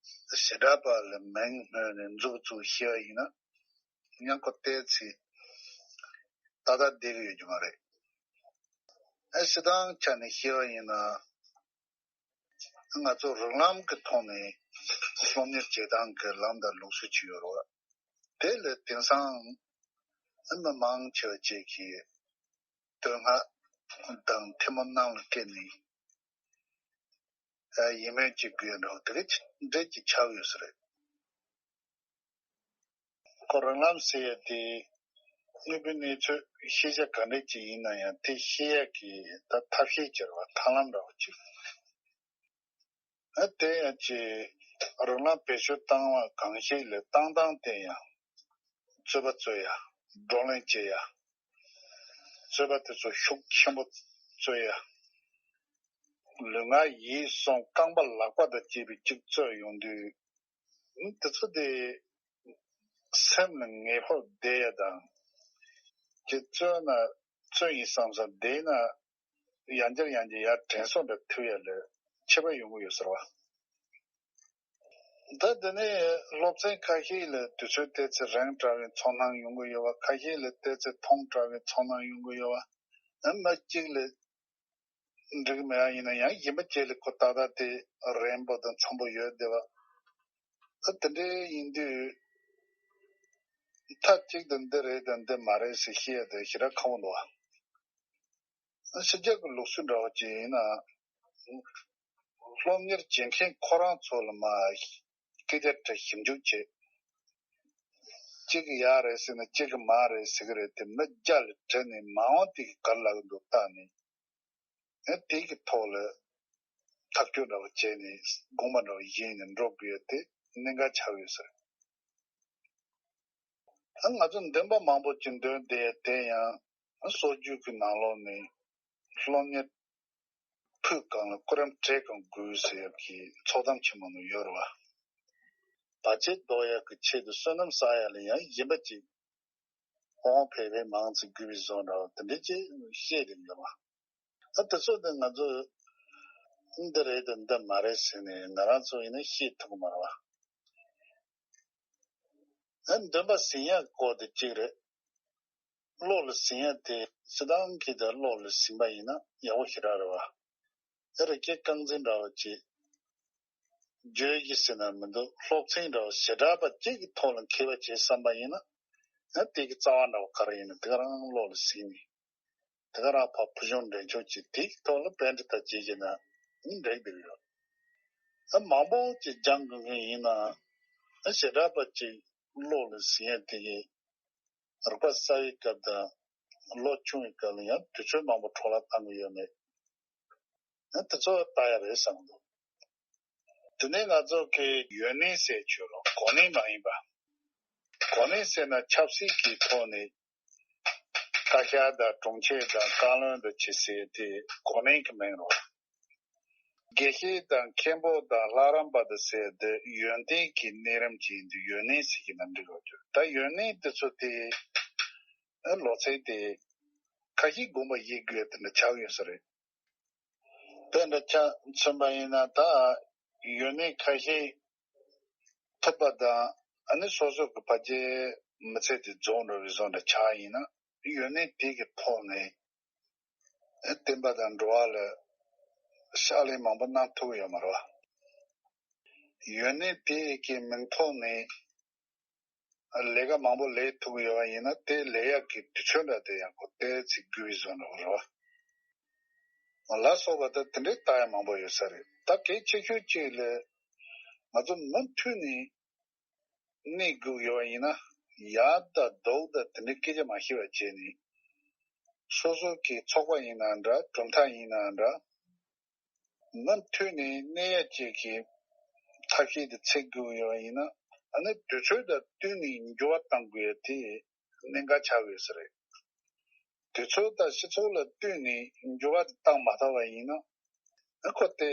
པ་ཞེ་དྲག་པ་ལ་མིང་སྨོས་ནས་མཛུབ་བཙུགས་བཤད་པ་ཡིན་ན་ཡང་ཁོ་ཏོག་ཙམ་ཏག་ཏག་བསྡད་ཀྱི་ཡོད་རྒྱུ་མ་རེད། ཨེ་སྤྱིར་བཏང་ཆ་ནས་བཤད་པ་ཡིན་ན་ང་ཚོ་རིགས་ལམ་གྱི་ཐོག་ནས་སློབ་གཉེར་བྱེད་སྟངས་ཀྱི་ལམ་དང་ལུགས་སྲོལ་ཅིག་ཡོད་རེད་བ། དེ་ལས་དེང་སང་ ཨ་མི་མང་ཆེ་བ་ཅིག་གིས་དོན་ལྔ་དང་ཐལ་མོ་སྣ་ལ་བཀལ་ནས་ཡིད་སྨོན་སྐྱེ་དགོས་འདྲ་བོ་དེ་ག་འདྲ་ཅིག་ཆགས་ཡོད་ས་རེད། ཁོ་རང་ལམ་ཟེར་ཡ་དེ་དངོས་པོའི་གནས་ཚུལ་ཤེས་བྱ་ག་འདྲ་ཅིག་ཡིན་ན་ཡང་དེ་ཤེས་ཡ་གི་ད་ཐབས་ཤེས་ཅིག་རེད་བ། ཐབས་ལམ་འདྲ་བོ་ཅིག་ཨ་དེ་ཡང་ཅིག་རང་ལམ་བེད་སྤྱོད་བཏང་བ་གང་ཞིག་ལས་བཏང་སྟངས་དེ་ཡང་རྩོད་པ་རྩོད་ཡ། བགྲོ་གླེང་བྱེད་ཡ། རྩོད་པ་དེ་ཚོ་ཤུགས་ཆེན་པོ་རྩོད་ཡ། ལུས་ངག་ཡིད་གསུམ་རྐང་པ་ལག་པ་དང་བཅས་པའི་གཅིག་རྩོད་ཡོང་དུས། དེ་ཚོ་དེ་སེམས་ལ་ངེས་པར་བསྡད་ཡ་དང་། ཅིག་རྩོད་ན་རྩོད་ཡིན་བསམ་བསམ་བསྡད་ན་ཡང་བསྐྱར་ཡང་བསྐྱར་ཡར་དྲན་གསོ་འདྲ་ཐེབས་ཡ་ལས་ཁྱད་པར་ཡོང་གི་ཡོད་ཟེར་བ། ད་དེ་ནས་སློབ་ཚན་ཁ་ཤས་ལ་དུས་ཚོད་བལྟས་ཚེ་རིང་དྲགས་པའི་ཚོར་སྣང་ཡོང་གི་ཡོད་པ། ཁ་ཤས་ལ་བལྟས་ཚེ་ཐུང་དྲགས་པའི་ཚོར་སྣང་ཡོང་གི་ཡོད་པ། ཨ་མི་གཅིག་ལ་འགྲིག་མེད་པ་ཡིན་ན་ཡང་གཞན་པ་གཅིག་ལ་ཁོ་ཏག་ཏག་དེ་རན་པོ་དང་འཚམ་པོ་ཡོད་བསྡད་པ། ཨ་དེ་འདྲའི་ཡིན་དུས་མཐའ་གཅིག་ཏུ་འདི་རེད་དང་འདི་མ་རེད་ཟེར་ཤེས་ཡ་དེ་ཞེ་དྲག་ཁག་པོ་འདུག་བ། ཕྱི་རྒྱལ་གྱི་ལུགས་སྲོལ་འདྲ་བོ་ཅིག་ཡིན་ན། སློབ་གཉེར་བྱེད་མཁན་ཁོ་རང་ཚོ་ལ་མར་སྐད་ཆ་དྲི་ཞིབ་འཇུག་བྱེད། གཅིག་གིས་ཡག་རེད་ཟེར་ན་གཅིག་གིས་མ་རེད་ཟེར་གི་རེད་དེ། མི་བརྒྱ་ལ་དྲི་ནས་མ་འོངས་དེ་གིས་ག་རེ་ལབ་ཀྱི་འདུག་བལྟས་ནས། ཨ་དེ་གི་ཐོག་ལ་ཐག་གཅོད་འདྲ་བོ་བྱས་ནས་དགོངས་པ་འདྲ་བོ་བཞེས་ནས་འགྲོ་དགོས་ཡ་དེ་གནད་འགག་ཆགས་ཡོད་ས་རེད། ང་ཚོ་འདོན་པ་མང་པོ་ཅིག་འདོན་བསྡད་དེ་ཡང་སྲོལ་རྒྱུན་གྱི་ནང་ལོགས་ནས་སློབ་གཉེར་ཕུད་གང་ལ་སྐུ་རིམ་བྲེག་གང་དགོས་ཟེར་ཡག་གི་ཚོགས་གཏམ་ཆེན་མོ་ནང་ཡོད་རེད་བ། བར་ཆད་ཟློག་ཡག་གི་ཆེད་དུ་བསོད་ནམས་བསགས་ཡག་ལ་ཡང་གཞན་པ་ཅིག་དབང་བོ་ཕལ་པའི་མང་ཚིག་དགོས་པའི་བཟོ་འདྲ་བ་དེ་འདྲ་ཅིག་བཤད་དེ་ཡོད་པ། ཨ་དེ་ཚོ་དེ་ང་ཚོ་འདི་རེད་དང་འདི་མ་རེད་ཟེར་ནས་ང་རང་ཚོ་ཡིན་ན་ཤེས་ཐུབ་ཀྱི་མ་རེད་བ། ཨ་འདོན་པ་ཟིན་ཡག་སྐོར་དེ་གཅིག་རེད། བློ་ལ་ཟིན་ཡག་དེ་སྤྱིར་བཏང་གི་དེ་བློ་ལ་ཟིན་པ་ཡིན་ན་ཡག་པོ་ཞེ་དྲག་རེད་བ། ཨ་རི་སྐད་རྐང་འཛིན་འདྲ་བ་ཅིག་བརྗོད་ཀྱི་ཟེར་ན་མི་འདུག་སློབ་ཚན་འདྲ་བ་ཞེ་དྲག་པ་གཅིག་གི་ཐོག་ལ་མཁས་པ་བྱེད་བསམ་པ་ཡིན་ན། ཨ་དེ་གི་རྩ་བ་འདྲ་བ་ག་རེ་ཡིན་ན་དེ་ག་རང་བློ་ལ་ཟིན་ནས། དེ་ག་རང་ཕར་ཕུལ་བྱུང་འགྲན་ཆོག་ཅིག་དེའི་ཐོག་ལ་པཎྜི་ཏ་བྱེད་ཀྱི་ན་འགྲིག་འདུག་ཡོད། ཨ་མང་པོ་ཅིག་སྦྱང་དགོས་མཁན་ཡིན་ན། ཨ་ཞེ་དྲག་པ་ཅིག་བློ་ལ་ཟིན་ཡ་དེ་གི་རིག་པ་གསར་བའི་སྐབས་དང་ལོ་ཆུང་བའི་སྐབས་ལ་ཡང་དུས་ཚོད་མང་པོ་འཕྲོ་བརླག་བཏང་གི་ཡོད་མེད། ཨ་དེ་ཚོ་ལྟ་ཡ་རེད་བསམ་འདུག་དེ་ནས་ང་ཚོ་གི་ཡོན་གནས་ཟེར་ཆོག་རོགས་གོ་གནས་མ་ཡིན་པ། གོ་གནས་ཟེར་ན་ཆབ་སྲིད་ཀྱི་ཐོག་ནས་བཀའ་ཤག་དང་དྲུང་ཆེ་དང་བཀའ་བློན་དང་ཅི་ཟེར་དེ་གོ་གནས་ཀྱི་མིང་རོ། དགེ་བཤེས་དང་མཁན་པོ་དང་ལྷ་རམས་པ་དང་ཟེར་དེ་ཡོན་ཏན་གྱི་གནས་རིམ་ཅིག་ཡིན་དུས་ཡོན་གནས་ཟེར་གྱི་ན་འགྲིག་གོ། ད་ཡོན་གནས་དེ་ཚོ་དེ་ལོ་ཚད་དེ་ཁ་ཤས་དགོངས་པ་བཞེས་དགོས་དེ་འདྲ་ཆགས་ཡོད་ས་རེད། དེ་འདྲ་ཆ་མཚོན་པ་ཡིན་ན་ད་ཡོན་གནས་ཁ་ཤས་ཐོབ་པ་དང་ཨ་ནི་སོ་སོ་གི་ཕ་རྒྱལ་མི་ཚེ་དེ་རྫོགས་འགྲོ་བའི་བཟོ་འདྲ་ཆགས་ཡིན་ན་ཡོན་གནས་དེ་གི་ཐོག་ནས་བསྟན་པ་དང་འགྲོ་བ་ལ་ཕྱག་ལས་མང་པོ་གནང་ཐུབ་ཡོད་མ་རེད་བ། ཡོན་གནས་དེ་གི་མིང་ཐོག་ནས་ལས་ཀ་མང་པོ་ལས་ཐུབ་ཀྱི་ཡོད་པ་ཡིན་ན་དེ་ལས་ཡག་གི་དུས་ཚོད་འདྲ་དེ་ཡང་ཁོ་ཏོག་ཙམ་དགོས་པའི་བཟོ་འདྲ་བོ་རེད་བ། ལ་སོགས་པ་ད་དེ་འདྲའི་ལྟ་ཡ་མང་པོ་ཡོད་ས་རེད། ད་གལ་ཆེ་ཤོས་གཅིག་ལ་ང་ཚོ་མུ་མཐུད་ནས་གནས་དགོས་ཀྱི་ཡོད་པ་ཡིན་ན་ཡག་དང་སྡུག་དང་དེ་འདྲའི་སྐད་ཆ་མ་བཤད་པ་བྱས་ནས་སོ་སོ་གི་ཚོགས་པ་ཡིན་ན་འདྲ་གྲུབ་མཐའ་ཡིན་ན་འདྲ། མུ་མཐུད་ནས་གནས་ཡ་བཅས་ཀྱི་ཐབས་ཤེས་དེ་འཚོལ་དགོས་ཡོད་པ་ཡིན་ན་ཨ་ནི་དུས་ཚོད་དང་བསྟུན་ནས་འགྱུར་བ་གཏང་དགོས་ཡ་དེ་གནད་འགག་ཆགས་ཡོད་ས་རེད། དུས་ཚོད་དང་སྤྱི་ཚོགས་ལ་བསྟུན་ནས་འགྱུར་བ་དེ་བཏང་མ་ཐུབ་པ་ཡིན་ན་ཨ་ཁོ་དེ་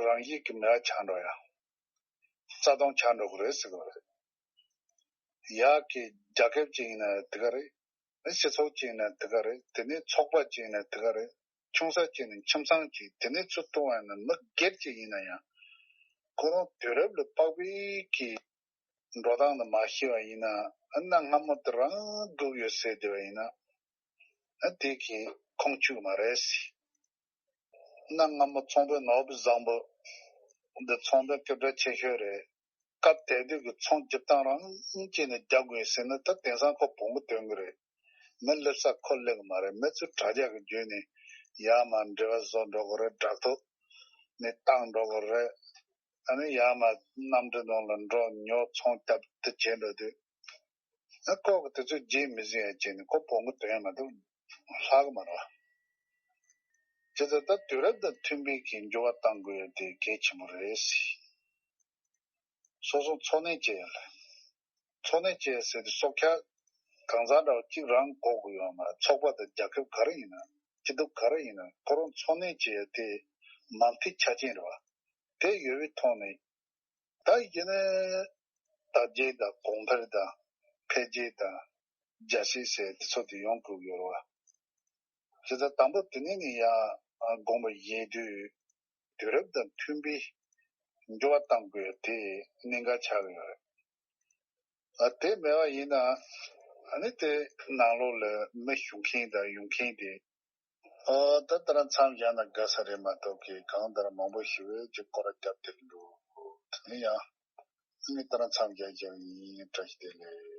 རང་བཞིན་གྱི་མེད་པ་ཆགས་འགྲོ་ཡ། རྩ་སྟོང་ཆགས་འགྲོ་གི་རེད་ཟེར་གི་རེད། ཡག་གི་རྒྱ་ཁྱབ་ཅིག་ཡིན་ན་དེ་ག་རེད། སྤྱི་ཚོགས་ཅིག་ཡིན་ན་དེ་ག་རེད། དེ་ནས་ཚོགས་པ་ཅིག་ཡིན་ན་དེ་ག་རེད། ཆུང་ས་ཅིག་ནས་ཁྱིམ་ཚང་ཅིག་དེ་ནས་ཚུར་གཏོང་བ་ཡིན་ན་མི་སྒེར་ཅིག་ཡིན་ན་ཡང་ཁོ་རང་དུས་རབས་ལ་དཔག་པའི་གི་འགྲོ་སྟངས་དེ་མ་ཤེས་པ་ཡིན་ན་ཨ་གནའ་སྔ་མོ་དེ་རང་སྒུག་ཡོད་ཟེར་བསྡད་པ་ཡིན་ན་ཨ་དེ་གི་ཁུངས་གཅིག་མ་རེད་ཟེར། གནའ་སྔ་མོ་ཚོང་དཔོན་ནོར་བུ་བཟང་པོ་འདི་ཚོང་དོན་སྐད་གྲགས་ཆེ་ཤོས་རེད། སྐབས་དེ་དུས་ཀྱི་ཚོང་རྒྱག་སྟངས་རང་བྱས་ནས་རྒྱག་དགོས་ཟེར་ན་ད་དེང་སང་ཁོ་བོང་བུ་འདོན་གི་རེད། མི་སླེབས་ས་ཁོ་སླེབས་ཀྱི་མ་རེད། མི་ཚོས་དྲ་རྒྱ་གི་བརྒྱུད་ནས་ཡར་མར་འབྲེལ་བ་བཟོ་འགྲོ་གི་རེད། དྲ་ཐོག་ནས་བཏང་འགྲོ་གི་རེད། ཨ་ནི་ཡར་མར་གནམ་གྲུ་ནང་ལ་འགྲོ། ཉོ་ཚོང་རྒྱབ་དེ་བྱས་འགྲོ་དུས། ཨ་ཁོ་གི་དེ་ཚོ་རྗེས་མི་ཟིན་ཡ་བྱས་ནས་ཁོ་བོང་གུ་དོན་མ་འདུག་ལྷག་གི་མ་རེད། བྱས་ཙང་ད་དུས་རབས་དང་མཐུན་པའི་གི་འགྱུར་བ་གཏང་དགོས་ཡ་དེ་གལ་ཆེན་པོ་རེད། སོ་སོ་འཚོ་གནས་བྱེད་ཡ་ལ། འཚོ་གནས་བྱེད་ཡ་ཟེར་དུས་སྲོག་ཆགས་གང་ཟག་འདྲ་བ་གཅིག་རང་དགོས་དགོས་ཡོད་མ་རེད། ཚོགས་པ་དང་རྒྱལ་ཁབ་ག་རེ་ཡིན་ན། སྐྱིད་སྡུག་ག་རེ་ཡིན་ན། ཁོ་རང་འཚོ་གནས་བྱེད་ཡ་དེ་མ་མཐའི་ཆ་རྐྱེན་རེད་བ། དེ་ཡོད་པའི་ཐོག་ནས། ད་ཡིན་ནའི་དར་རྒྱས་དང་གོང་འཕེལ་དང་འཕེལ་རྒྱས་དང་རྒྱལ་སྤྱི་ཟེར་དེ་ཚོ་དེ་ཡོང་དགོས་ཡོད་རེད་བ། བྱས་ཙང་དང་པོ་དེ་ནས་ནི་ཡང་དགོངས་པ་བཞེས་དུས་དུས་རབས་དང་མཐུན་པའི་འགྱུར་བ་གཏང་དགོས་དེ་གནད་འགག་ཆགས་ཀྱི་ཡོད་རེད། ཨ་དེ་མེད་པ་ཡིན་ན་ཨ་ནི་དེ་ནང་ལོགས་ལ་མི་ཞུགས་མཁན་དང་ཡོང་མཁན་དེ། ཨོ་ད་ལྟ་རང་མཚམས་བཞག་ན་དགའ་ས་རེད་མ་གཏོགས་ཀྱི་གང་ལྟར་མང་པོ་ཞིག་བས་ཀྱི་སྐོར་ར་རྒྱབ་དེར་འགྲོ། དེ་ནས་ཡང་ཨ་ནི་ལྟ་ར་མཚམས་བཞག་བཞག་ཡིན། བཀྲ་ཤིས་བདེ་ལེགས།